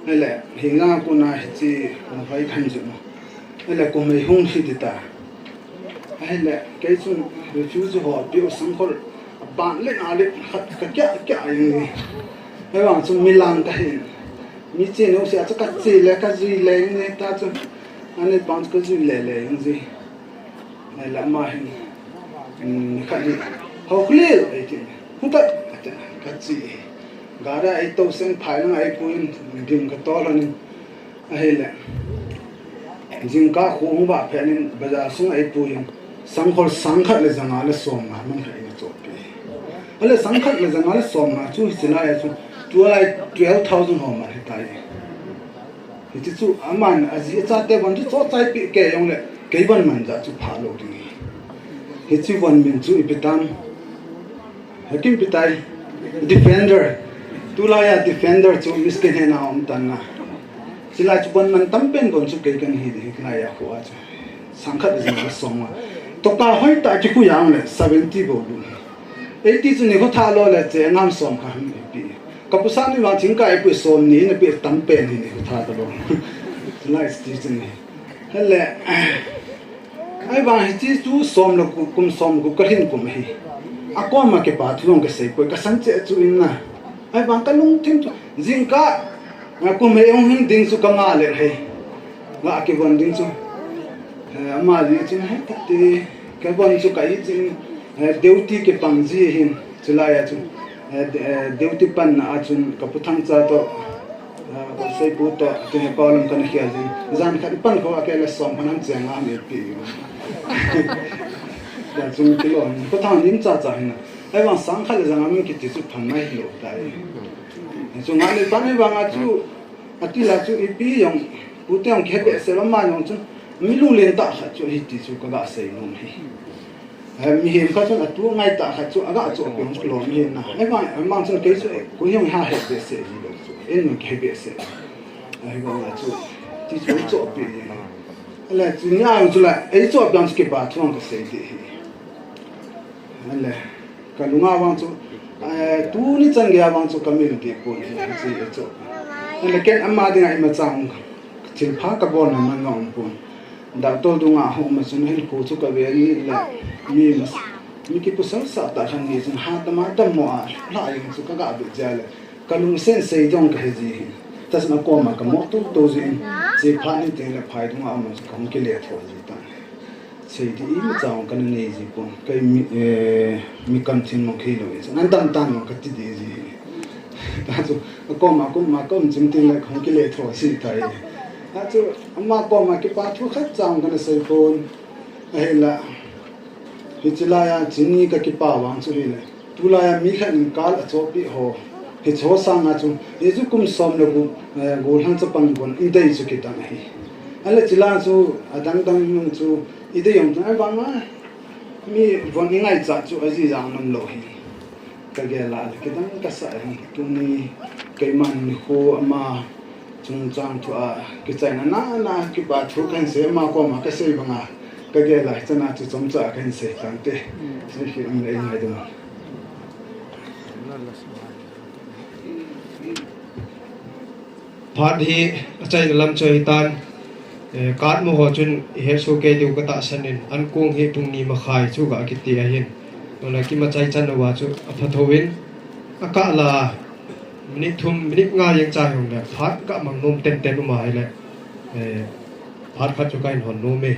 Hile hinga kona hiche Molhoi ka hin jot u. Hile kum hei hung hi ti ta. Ahile, kei chun refugee ho apeh u sangkhol, aban le na le khat ka kia kia jeng ji. Ahivang chun mi lang ka hin. Mi che nau se a chu ka che le ka jui le jeng ji ta chu. Ani pang chu ka jui le le jeng ji. Ahile ama hin, um, mi khat hi, "Haokholel," eiti. "Hung tan," ati, ka che. Gari a eito seng phai lang a eipui in, dim ka tol lhon in. Ahile, jingkah kho hung vah phat in bazar sunga eipui in, sangkhol sangkhat le janga le somnga man khat eina chohpeh. Ahile sangkhat le janga le somnga chu hiche lai a chu, tulai twelve thousand ho man hitai. Hiche chu aman aji achate von chu chohchai peh kei jongle, kei von man jat chu phalou ding ahi. Hiche von min chu ipi tam. Hakim pi tai, Defender. Tulai a Defender chu Mister Hena um tan na. Chulai chu von man tampen von chu kei kahi, hilai a kho a chu. Sangkhat le janga le somnga. Toka hoitah a kikhui jongle seventy bou lum. Eighty chu nikho thah lou le cheng ham som kha ham ipi. Ka pasal ni vang jingkah eipui somni in apeh tampen hi nikho thah talou. Chulai chu ti chu ni. Hile, ahivang hiche chu som le gup, kum som le gup ka lhin kum ahi. Akoma kipa thu jong ka sei poi, ka san cheh chu in na. Ahivang ka lungthim chu, jingkah, a, kum hei hung hin ding chu ka ngah le hei. Ngah kivon ding chu. Eh, ama ji chun hei tah ti, ka von chu ka i chin, eh, duty kipang ji hin, chulai a chu. Eh, de- eh, duty panna a chun ka Pu Thangcha toh, eh, Seipu toh, tin he Paulum kana khel jin. Jan khat i pan kho a kei le som khan an cheng a mi pi. Ya chun kilom, Pu Thang lim cha cha hin. Ahivang sang khat le jang a min kiti chu phan mai lo tai. Chu nga le pan ahivang a chu, ati la chu ipi jong, pu te jong khe behseh lo ma jong chun, mi lunglen tah khat chu hiti chu ka ga sei nom hi. Eh, mihem khat chun atu ngai tah khat chu aga chohpeh hung kilom hi na. Ahivang, ahivang chun kei chu, eh, koi jong ha he behseh ji lo chu. Ei jong khe behseh. Ahivang a chu, ti chu chohpeh ji. Ahile, chu nia jong chu la, ei chohpeh jong chu kipa thu jong ka sei ding hi. Ahile, ka lunga vang chu, eh, tuni chan geiya vang chu ka mil ding pon hi, chu ei chohpeh. Ahile, ken ama dinga imacha jong ka thil pha ka bolna man jong um pon. Doctor dunga hung um a chun hinkho chu ka ve ni le mi mas-, mi kipusal sah tah khan ni chun ha tama dammo a hla jong chu ka ga be jia le ka lungsen sei jong ka he ji hi. Tahsan a koma ka mo tu tu ji in che pha ni teng le phai dunga um a chun ka hung kile tho ji ta. Sei di imacha jong ka na nei ji pon. Kei mi, eh, mi kam thin mo kei lo in. Nan dam tan mo ka ti di ji hi. Ta chu, a kom, a kom, a kom chim tin le khong kile tho si tai. Ta chu, ama kom a kipa thu khat cha jong ka na sei pon. Ahile, hiche laiya, chini ka kipa vang chu hile. Tulaiya mi khat in kal a chohpeh ho. Hiche ho sanga chu, hichu kum som le gu, eh, gu lhang chapang gon, i dei chu kitang ahi. Ahile chila chu, adang dang jong chu, i dei jong chu, ahivang a, mi von i ngaichat chu, aji jang nom lo hi. Ka gel a le, kidang ka sa e, tuni keiman nikho ama chungchang thu a kichaina na na kipa thu kahin sei, ama koma ka sei banga ka gel a, hichana chu chomcha kahin sei tante. Sei hi um le i ngaidam. Phat hi achaina lam chu ahitan, eh, card mu ho chun i hesoh kei diu ka tahsan in, ankong hi pung ni makhai chu ga kiti ahin. Tuna kimachai chan uva chu apha thou in, akah la minute thum, minute nga jeng cha hijongle phat ga mang nom tenten um ahile, eh, phat khat chu kahin hon nom e.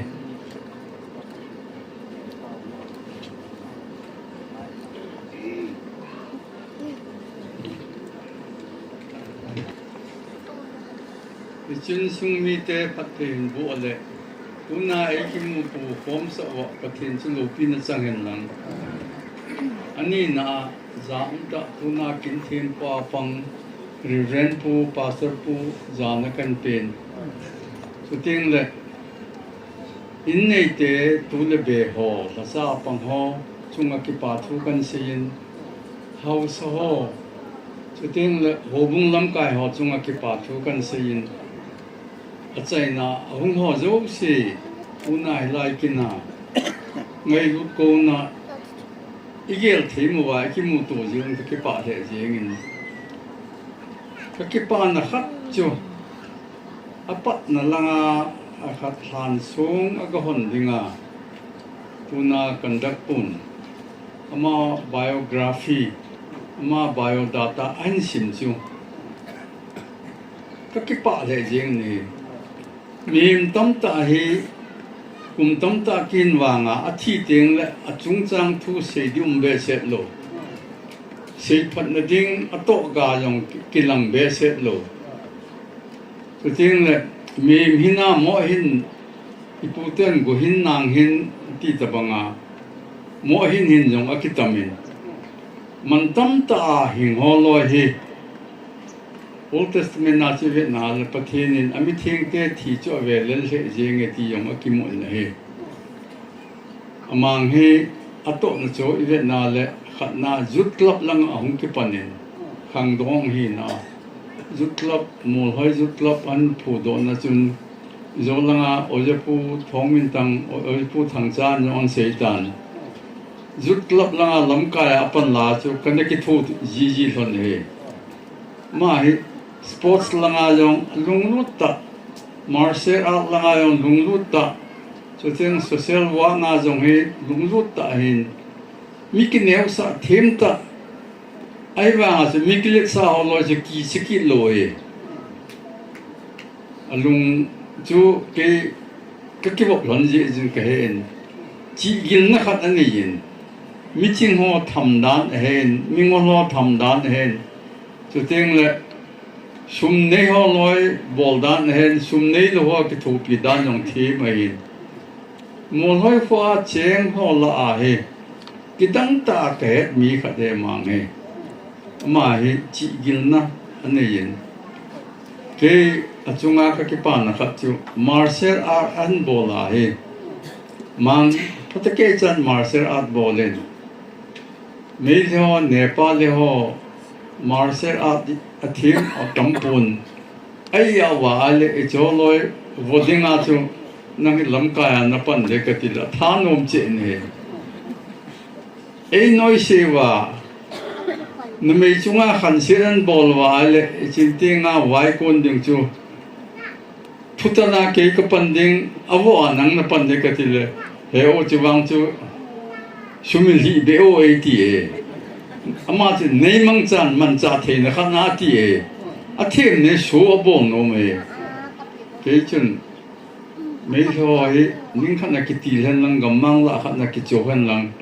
Hichun sung mite phatthei hin boh le, tuna eikimuto khomsah uva Pathen chu loupina chang hen lang. Anina a, ja umtah tuna kin thempa pang Reverend Pu, Pastor Pu, jana kahin pen. Chuteng le, in neite tu le be ho, lhacha pang ho chunga kipa thu kahin seiyin, haosa ho, chuteng le houbung lamkai ho chunga kipa thu kahin seiyin, achaina ahung ho jouse, tuna hilai kin a ngailut kona igel thei uva ikimuto jeng in kakipah lheh jengin. Kakipana khat chu, apatna langa akhat lhansong aga hon dinga, tuna conduct pun, ama biography, ama biodata ahin sim chu kakipah lheh jeng in ahi. Mihem tamtah hi kum tamtah kin vanga athi teng le achungchang thu sei ding um behseh lou. Seiphatna ding atohga jong kilang behseh lou. Chuteng le mihem hina moh hin, ipu ten go hin nang hin ti tabanga moh hin hin jong akitamin, man tamtah a hing ho loi hi Old Testament a chu ivetna le Pathen in amithengte thi chu avelel lheh jenge ti jong akimun ahi. Amang hi atohna chu ivetna le khatna Youth Club langa ahung kipanin khangdong hina Youth Club, Molhoi Youth Club ahin phudohna chun Ijo langa Ojapu Thongmintang, O-, Ojapu Thangcha in jong ahin seitan. Youth Club langa lamkai a apan la chu kana kitho jiji lhon ahi. Ama hi sports langa jong lunglut tah, martial art langa jong lunglut tah, chuteng social work na jong hi lunglut tah ahin, mi kineosah them tah, ahivanga chu mi kiletsah ho loi chu kiche kit lou ahi. Alung chu kei kakivop lhon jeh jin kahen. Chihgilna khat aneiyin. Miching ho tham dan ahin, mingol ho tham dan ahin, chuteng le sum nei ho loi bol dan ahin, sum nei lou ho kithopi dan jong them ahin. Molhoi khoa cheng ho lah a hi kidang tah a kahet mi khat hi amang hi. Ama hi chihgilna anei in. Kei achunga kakipana khat chu martial art ahin bol a hi. Mang phatakeh chan martial art bol in. Meitei ho, Nepali ho, martial art athem atam pon. Ahi a va a le, icho loi, vo ding a chu, nang hi lamkai a napan de kati le, thanom cheh in ahi. Ei noise uva, numei chunga khanset ahin bol uva a le, ichin tenga vaikon ding chu, thutan a kei kapan ding, avoh a nang napan ding kati le, he o chu vang chu, sumil hi be o eiti e. Ama chu nei mangchan manchah theina khat na ati e. Athem ne so abol nom e. Kei chun, Meitei ho hi, ning khat na kitil hen lang, gammang lah khat na kicho hen lang.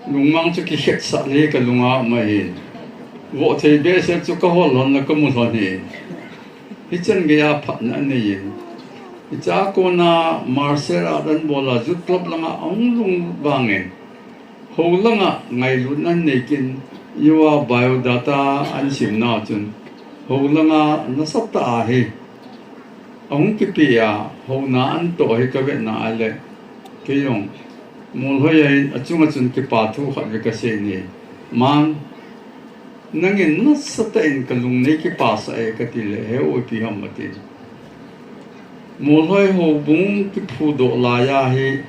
Lungmang chu kikhetsah le kalunga um ahin. Voh thei behseh chu kahol lhon le kamu lhon hi. Hichan geiya phatna anei in. Hicha kona martial art ahin bol a youth club langa ahung lhung vangin. Ho langa ngailutna anei kin, Yuva biodata ahin sim nau chun. Ho langa nasatah a hi. Ahung kipe a, houna ahin toh hi kavetna a le. Kei jong, Molhoi a hin achunga chun kipa thu khat ve kasei in. Mang, nangin nasatah in kalung nei kipasah e kati le, he o ipi ham atin. Molhoi houbung kiphudoh lai a hi,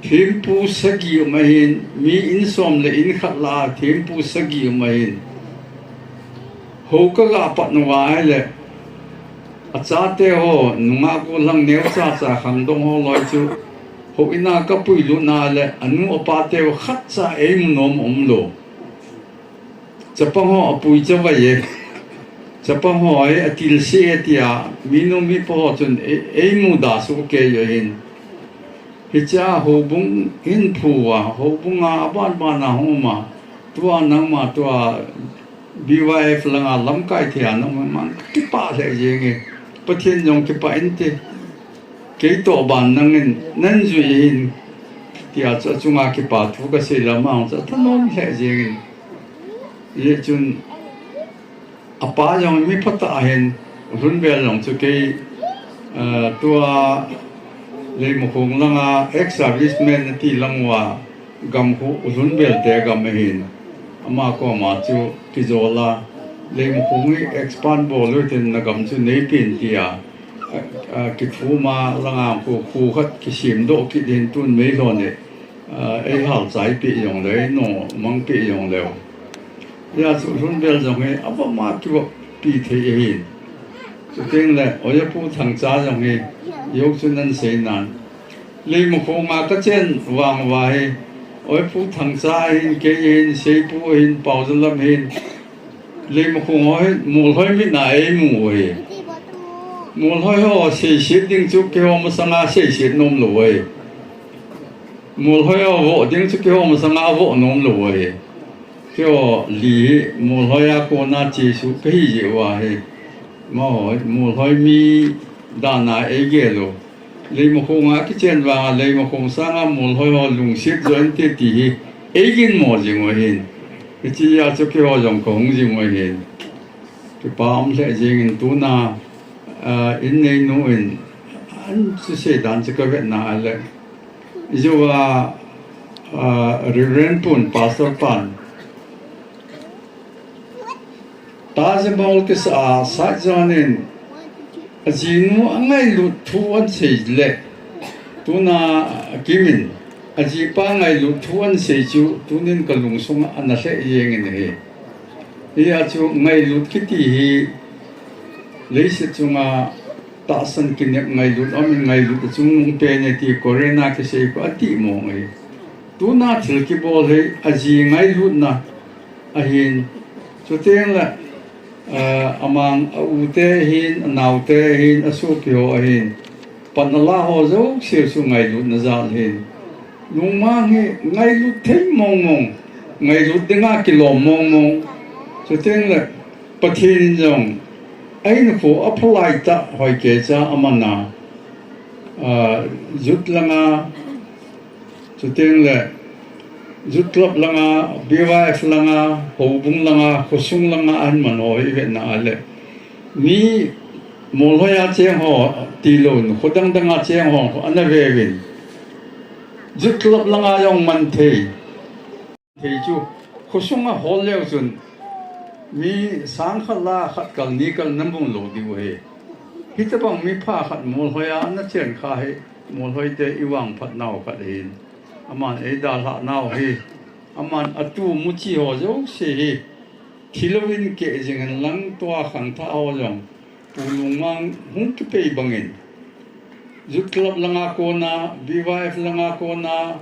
thempu sagi um ahin, mi in som le in khat lah a thempu sagi um ahin. Ho kaga pat uva ahile, achate ho, nungah gollhang neocha cha khangdong ho loi chu, houin a kapuilut na le, anu apa teu khatcha eimu nom umlou. Chapang ho apui chavai e. Chapang ho hi atilse e tia, minu mipa ho chun ei, eimuda soh kei u ahin. Hichea houbung hin phu uva, houbung a aban ban a hung um a, tua nangma tua B Y F langa lamkai thei a nangma mang kakipah lheh jeng e. Pathen jong kipah inte. Kei toh ban nangin, nang jui hin, tia chu achunga kipa thu kasei le amang chu athanom lheh jeng in. Hijeh chun, apa jong mi phatah ahin, Lhunvel jong chu kei, eh, tua Leimakhong langa ex-serviceman ati lang uva, gam khu Lhunvel te gam ahin, ama koma chu kijol a, Leimakhong hi expand bol u hitin na gam chu neipen tia, a, a, kithum a langa khu, khu khat kisemdoh kit in tun meilhon in, a, eihal chai peh jongleu, einomang peh jongleu. Hijeh chun Lhunvel jong hi, avop ma kivop pi thei ahin. Chuteng le, oi apu Thangcha jong hi, jou chun ahin sei nan. Leimakhong a kachen vang uva hi, oi pu Thangcha ahin, kei ahin, Seipu ahin, Paojalam ahin, Leimakhong ho hi, Molhoi mit a eimu u ahi. Molhoi ho seiset ding chu keiho masanga seiset nomlou u ahi. Molhoi ho voh ding chu keiho masanga avoh nomlou u ahi. Keiho li hi Molhoi a kona chesuh kahi jeh uva hi. Amaho, Molhoi mi dan a eigel u. Leimakhong a kichen vanga Leimakhong sanga Molhoi ho lungset jo inte ti hi eiginmo jing u ahin. Hichea chu keiho jong kahung jing u ahin. Kipa um lheh jeng in tuna, a, inneinu in, ahin sei dan chu kavetna a le. Jouva, a, Reverend pun, Pastor pan. Taj Mahal kisa a Shah Jahan in ajinu angailut thu ahin sei le, tuna akimin, ajipa ngailut thu ahin sei chu, tunin kalungsunga ana lheh jeng in ahi. Hijeh chun ngailut kiti hi, leiset chunga tahsan kinep ngailut, amin ngailut achungnung pen e ti Korean a kisei khu ati mong ahi. Tuna thil kibol hi aji ngailutna ahin, chuteng le, eh, amang a u te ahin, anao te ahin, asopi ho ahin, pan ala ho jouse chu ngailutna jal ahin. Lungmang hi ngailut thei mong mong, ngailut dinga kilom mong mong. Chuteng le Pathen in jong ahinkho aphalai tah hoi kei cha aman a, ah, youth langa, chuteng le youth club langa, B Y F langa, houbung langa, khosung langa ahin man ho i vetna a le, mi molhoi a cheng ho tilou, kho dang dang a cheng ho ana ve uvin. Youth club langa jong man thei. Thei chu, khosung a hol leu chun, mi sang khat la khat kal ni kal na mu lou diu ahi. Hitabang mi pha khat molhoi a ana chen kha hi, molhoi te i vangphat nau khat ahin. Aman ei dalhah nau hi, aman atu muchi ho jouse hi, thi louvin keh jing hen lang tua khangthah ho jong, Pu Lungmang hung kipei bangin, youth club langa kona, B Y F langa kona,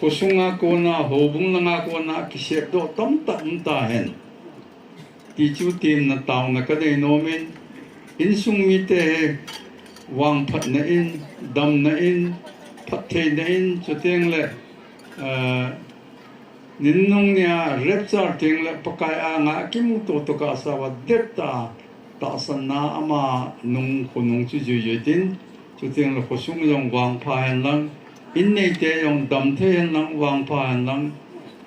khosunga kona, houbung langa kona, kisepdoh tamtah um tahen. Ti chu temna taona ka nei nomin, insung mite hi vangphatna in, damna in, phattheina in, chuteng le, eh, Ninnung nia rapture teng le Pakai anga kimuto to kasa uva det tah a, tahsanna ama nung khonung chu jui jui tin, chuteng le khosung jong vangpha hen lang, in neite jong dam thei hen lang, vangpha hen lang,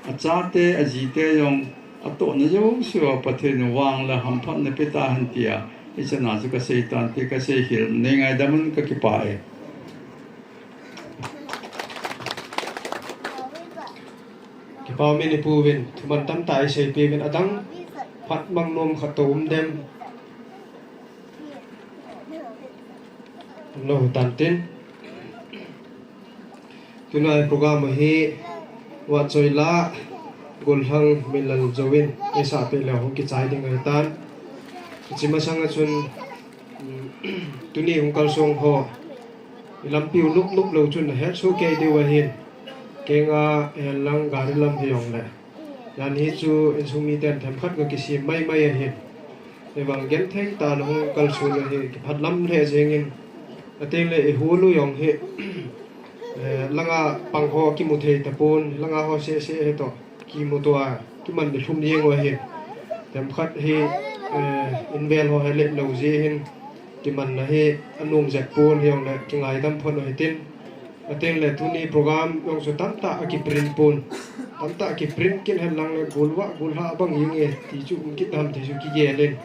achate, ajite jong atohna jouse uva Pathen in vang le hamphatna pe tahen tia, hichana chu kasei tan ti kasei khel, nei ngaidam un, kakipah e. Kipa umin, ipu uvin thuman tamtah eiseipeh uvin, adang phat mang nom khat toh um dem? Umlou tan tin. Tuna program hi Vahchoila Golhang Minlal Zou in eisah peh leh hung kichai ding ahitan. Hiche masanga chun, um, tuni hung kalsong ho, ilampiu lup lup lou chun nahet soh kei diu ahin. Kenga hen lang gari lam hijongle, jan hi chu insung miten themkhat kakisem maimai ahin. Ahivang genthei tah a hung kalson ahi, kiphatlam lheh jengin. Ateng le ihol u jong hi, eh, langa pang ho kimu thei tapon, langa ho seh seh hitoh kimuto a, kiman ilhum jeng u ahi. Themkhat hi, eh, invel ho hi letlou jeh hin, kimanna hi anom jep pon, hijongle kingaidam phot u hitin. Ateng le tuni program jong chu tamtah akiprint pon. Tamtah akiprint kit hen lang le golvah golhah bang jeng e ti chu um kit ham ti chu kigel in.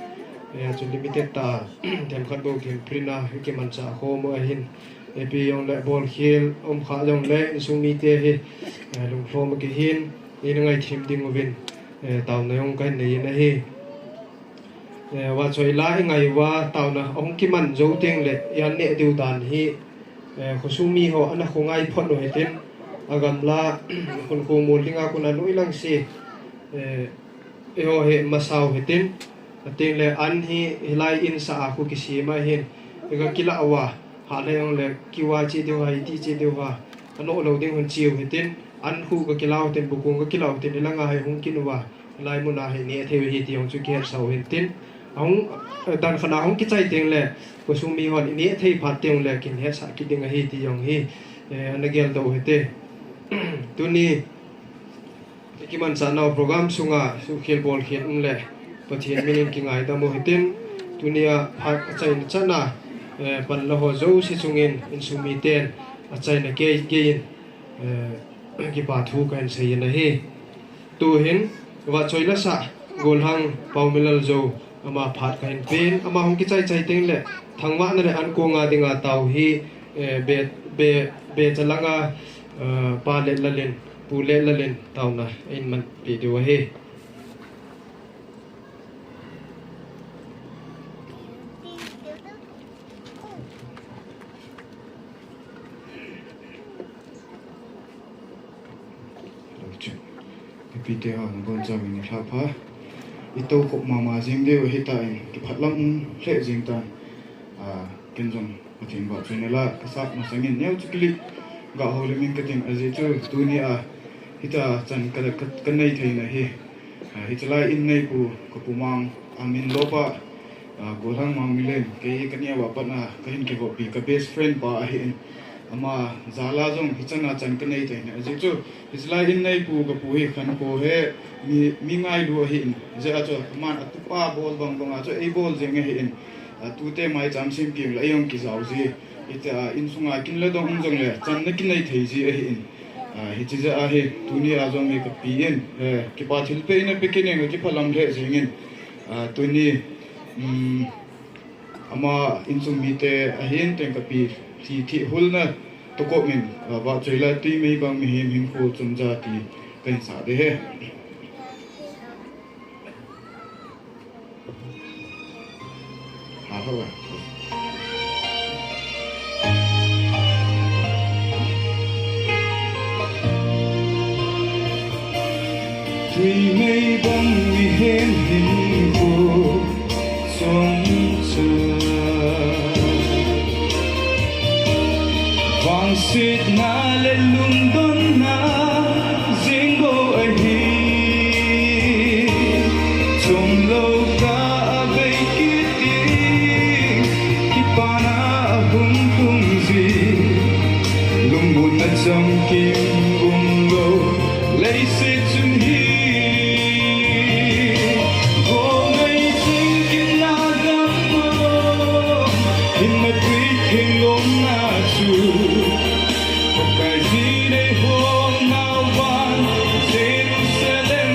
Eh, chu limited tah a themkhat bou kiprint a kimanchah khom u ahin. Ipi jongle bolkhel umkha jongle insung mite hi, eh, lunglhom a kihin, ina ngaithem ding uvin, eh, taona jong kahin nei in ahi. Eh, Vahchoila ingai uva taona ahung kiman jou teng le, ian neh diu dan hi, eh, khosung mi ho ana khongai phot u hitin, agamla, khonkhomol dinga kona noilang se, eh, eiho hi masa u hitin, ateng le an hi hilai in sa a khu kisem ahin, iga kilah uva, hah le jong le kiu a che diu ham, iti che diu ham, anoh lou ding hon che u hitin, an khu ga kilah u hitin, bukung ga kilah u hitin, ilanga hi hung kin uva, hilai muna hi neh thei u ahi ti jong chu kihetsah u hitin. Ahung, eh, dan khat a hung kichai teng le, khosung mi hon ineh thei phat teng le, kin hetsah kit ding ahi ti jong hi, eh, ana geldoh u hite. Tuni, ikimanchah nau program sunga, suhkhel bolkhel um le, Pathen min in kingaidam u hitin. Tunia phat achaina chan a, eh, panla ho jouse chungin, insung miten, achaina gei, gei in, eh, kipa thu kahin sei in ahi. Tuhin, Vahchoila sah, Golhang Paominlal Zou, ama phat kahin pen, ama hung kichai chai teng le, thangvahna le ankong a dinga tao hi, eh, be, be, becha langa, eh, Pa Letlal in, Pu Letlal in, taona, eimanpeh diu ahi. Hello, check. Mipite ho, nabonchauvin nilhah pha. Itoh khop mama jeng diu ahitan, kiphatlam um lheh jeng tan. Ah, ken jong Pathen vahchoina la kasah masangin neocha kile ga houlimin katin, ajeh chu tunia hitia chan ka, ka, kanei theina hi. Ah, hichelai in neipu kapu Mang, amin lopa, ah, Golhang Mangmilen, kei kaneo a pat a kahin kivoppi ka best friend pa ahin. Ama jal a jong hichan a chan kanei tai ne. Ajeh chu, hichelai in neipu kapu hi khankho he mi, mi ngailu ahin. Hijeh a chu, aman atupa bol bang bang a chu eibol jeng ahin. A, tute maicham sem pi la ei jong kijao ji. Hitia, insung a kin le dong um jong le, channa kinei thei ji ahin. A, hiche jeh a hi, tuni a jong hi kapi in, eh, kipa thilpeh in ape kit in kakipah lam lheh jeng in. A, tuni, um, Ama insung mite ahin teng kapi thi, thi hulna tokop min, a, vahchoi la tui mei bang mihem hinkho chomja ti kahin sah ding ahi. Ha, ha, ha. Tui mei bang mihem hinkho chomcha. Vangsetna le lungdonna jeng bou ahi. Chomlou kah a bei kit ding, kipana ahung tung jing. Lungmonna chamkim umlou leiset chun hi. Golmei cheng kin la gamlou, hinna tui thenglomna chu Pakai ji nei hol nau vang Jerusalem.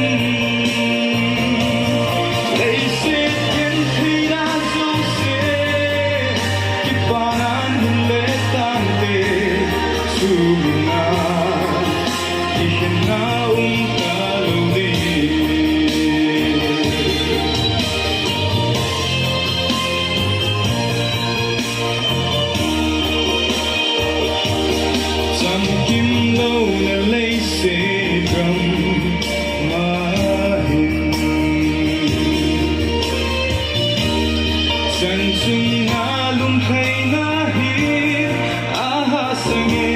Leiset gentheina jouse, kipana hin le tante, chu mun a kikhenna um talou ding. Chamkim louna leiset gam a hin, chan chunga lungtheina hi ahahsa nge.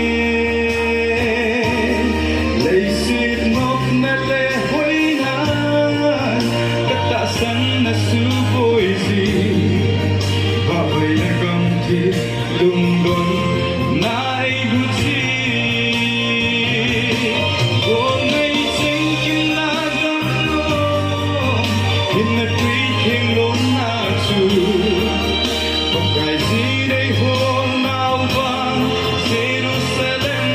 Leiset nopna le hoinan katahsan na supoi jin, vahhoina gamthip lungdonna eilut jin. Golmei cheng kin la gamlou, hinna tui thenglomna chu Pakai ji nei hol nau vang Jerusalem.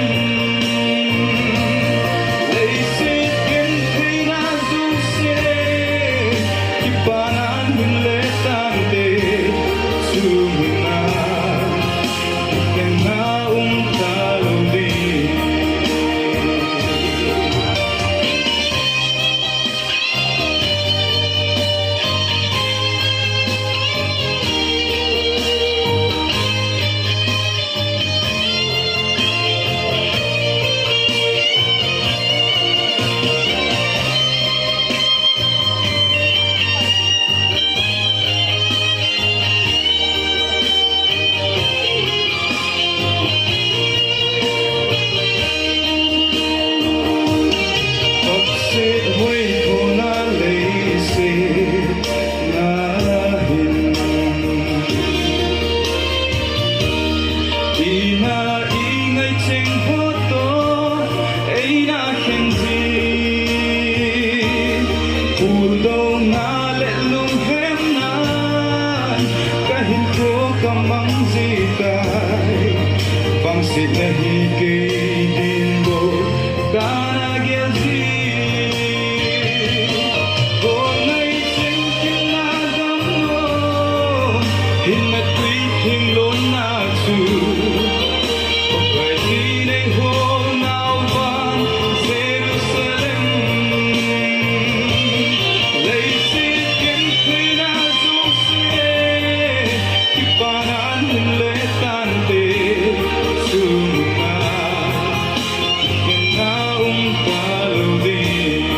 Leiset gentheina jouse, kipana hin le tante, chu mun a kikhenna um talou ding. Puldouna le lunghemnan kahinkho kamang jitai. Vangsetna hi kei din bou kana gel ji. Golmei cheng kin la gamlou, hinna tui thenglomna chu Pakai ji nei hol nau vang Jerusalem. Leiset gentheina jouse, kipana hin le tante, chu mun a kikhenna um talou ding.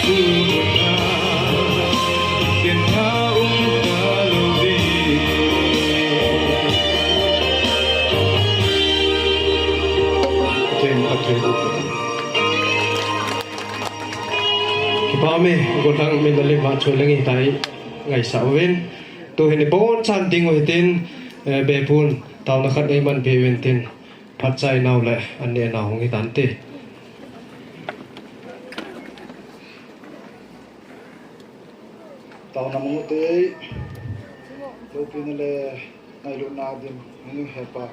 Chu mun a kikhenna um talou ding. Ken a ke. Kipa ume, gollhang min le vahchoi leng hitia ngaisah uvin. Tuhin ibonchan ding u hitin, Eh, bepun, taona khat eiman peh uvin tin, phatchai nau le an neh nau hung hitante. Taona mong ute, loupina le ngailutna dim, nangin hepa.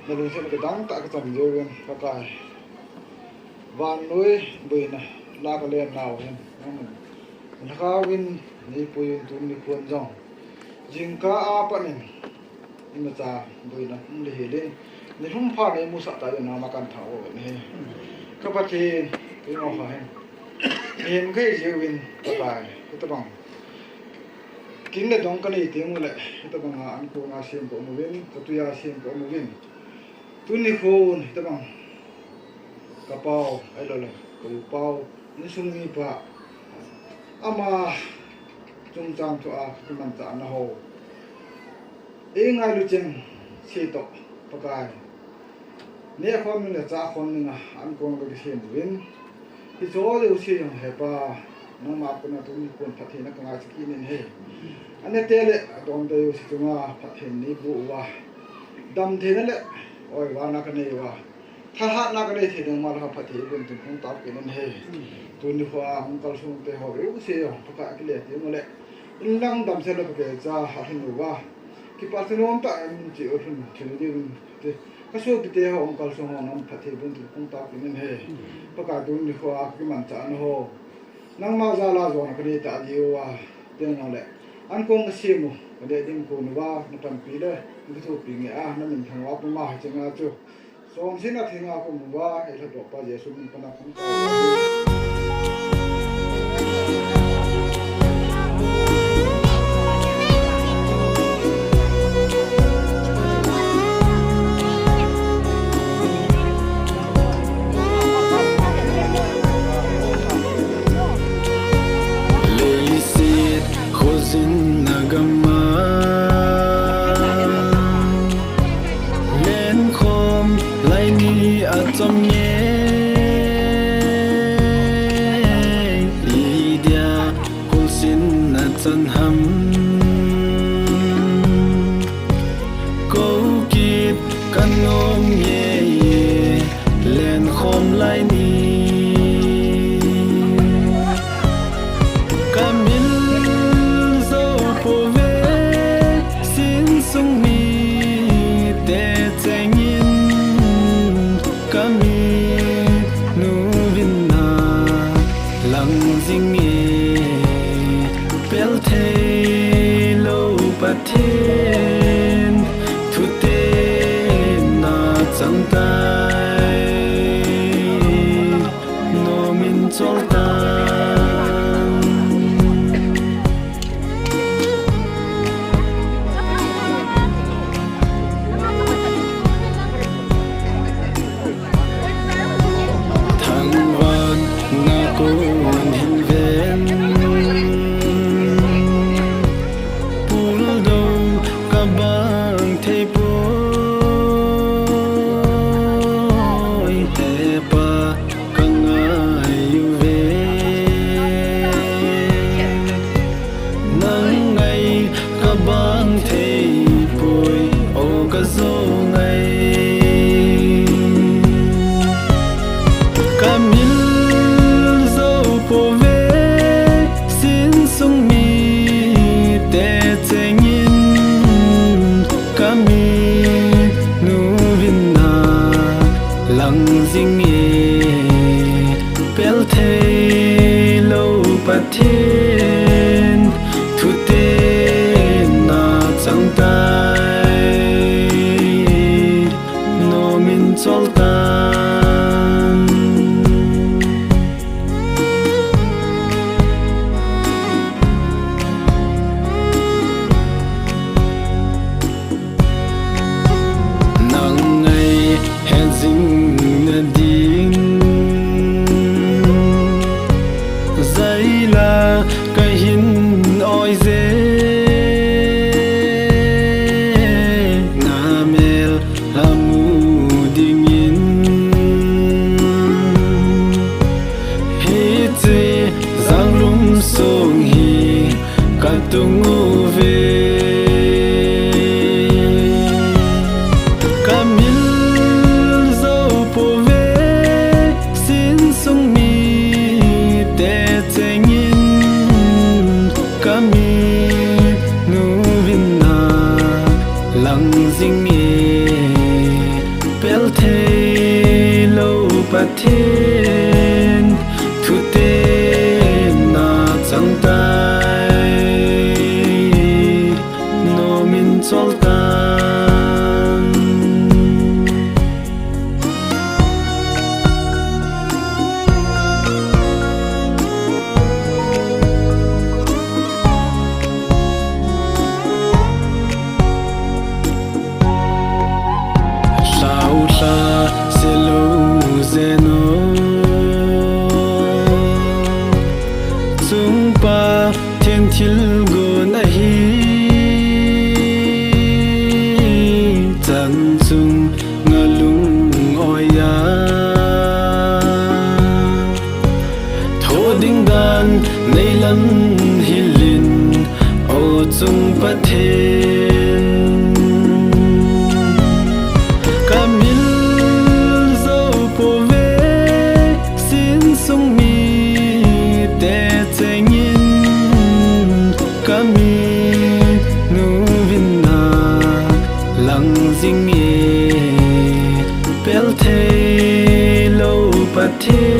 Nalungsetna kidang tah kachang jeh uvin, Pakai. Vannoi boina, la kalen nau hin, nangin. Nangin lhagao in, neipuiyin tuni nikho jong. Jingkah a pat in, imacha boina hung lhung hel in, nilhum pha neimusah ta diuvin nangma kathangvah uvin ahi. Ka Pathen, kei ngaicha hin. Neihem kahi jeh uvin, Pakai, hitabang. Kin le dong kanei teng uleh, hitabang a ankong a sem kaum uvin, katui a sem kaum uvin. Tuni khun, hitabang. Ka pau, ahilou le, ka u pau, insung mipa. Ama chungchang thua, kimanchahna ho. Eingailu cheng, se toh, Pakai. Neh khom ding le chah khom ding a, ankong kakisem uvin. Hiche jouse jong hepa, nangma kona tuni khun phattheina kangaicha kit in ahi. Aneh te le, adon te jouse chunga phattheina neiboh uva. Damtheina le, oivalna kanei uva. Thahatna kanei thei ding ma la phatthei boh in tin hung tao kit in ahi. Tuni khoa hung kalsong te ho jouse jong, Pakai kile teng uleh. Inlang damsel le Pakai cha alhun uva. Kipah thanom tah in che alhun thei ding te. Ka sopite ho, hung kalsong ho, nangma phatthei boh in tin hung tao kit in ahi. Pakai tuni khoa kimanchahna ho. Nangma jal a jona kanei ta diu a. Teng nang le. Ankong kasem u. Kaneh ding kon uva. Napanpi le. Nakithopi nge a. Namin thangvah puma hiche nga chu. Somset na theng a ka um uva, eilhadoh pa Jesu min pan a kahung tao uve. Leiset khojin na gam a, lenkhom lai ni achom nge, idia kulsin na chan ham. Kou kit kanom nge, lenkhom lai ni. Kamil jou pouve, insung mite chengin, kamin nu vin na lang jing e, pel thei lou Pathen, thute na chang tai. Nom in chol tan. Thangvahna kon hin ven. Puldou ka bang thei poi, Hepa ka ngai uve. Nang ngai ka bang thei poi, o ka jou ngai. Kamil jou pouve, insung mite chengin, kamin nu vin na lang jing e, pel thei lou Pathen, thute na chang tai. Nom in chol tan. Nang ngai he jing na ding, jai la ka hin oi je, na mel la mu dingin, Theilou Pathen, thutep na chang tai, nom in chol tan. Lhau lha se lou zen o, Chungpa Pathen thilgon ahi chan chung a lung-oi a, tho ding dan nei lam hil in, o Chung Pathen. Ka mil zo pouve, sin sung mite cheng in, ka minu vin na lang jing e, pel theilou Pathen.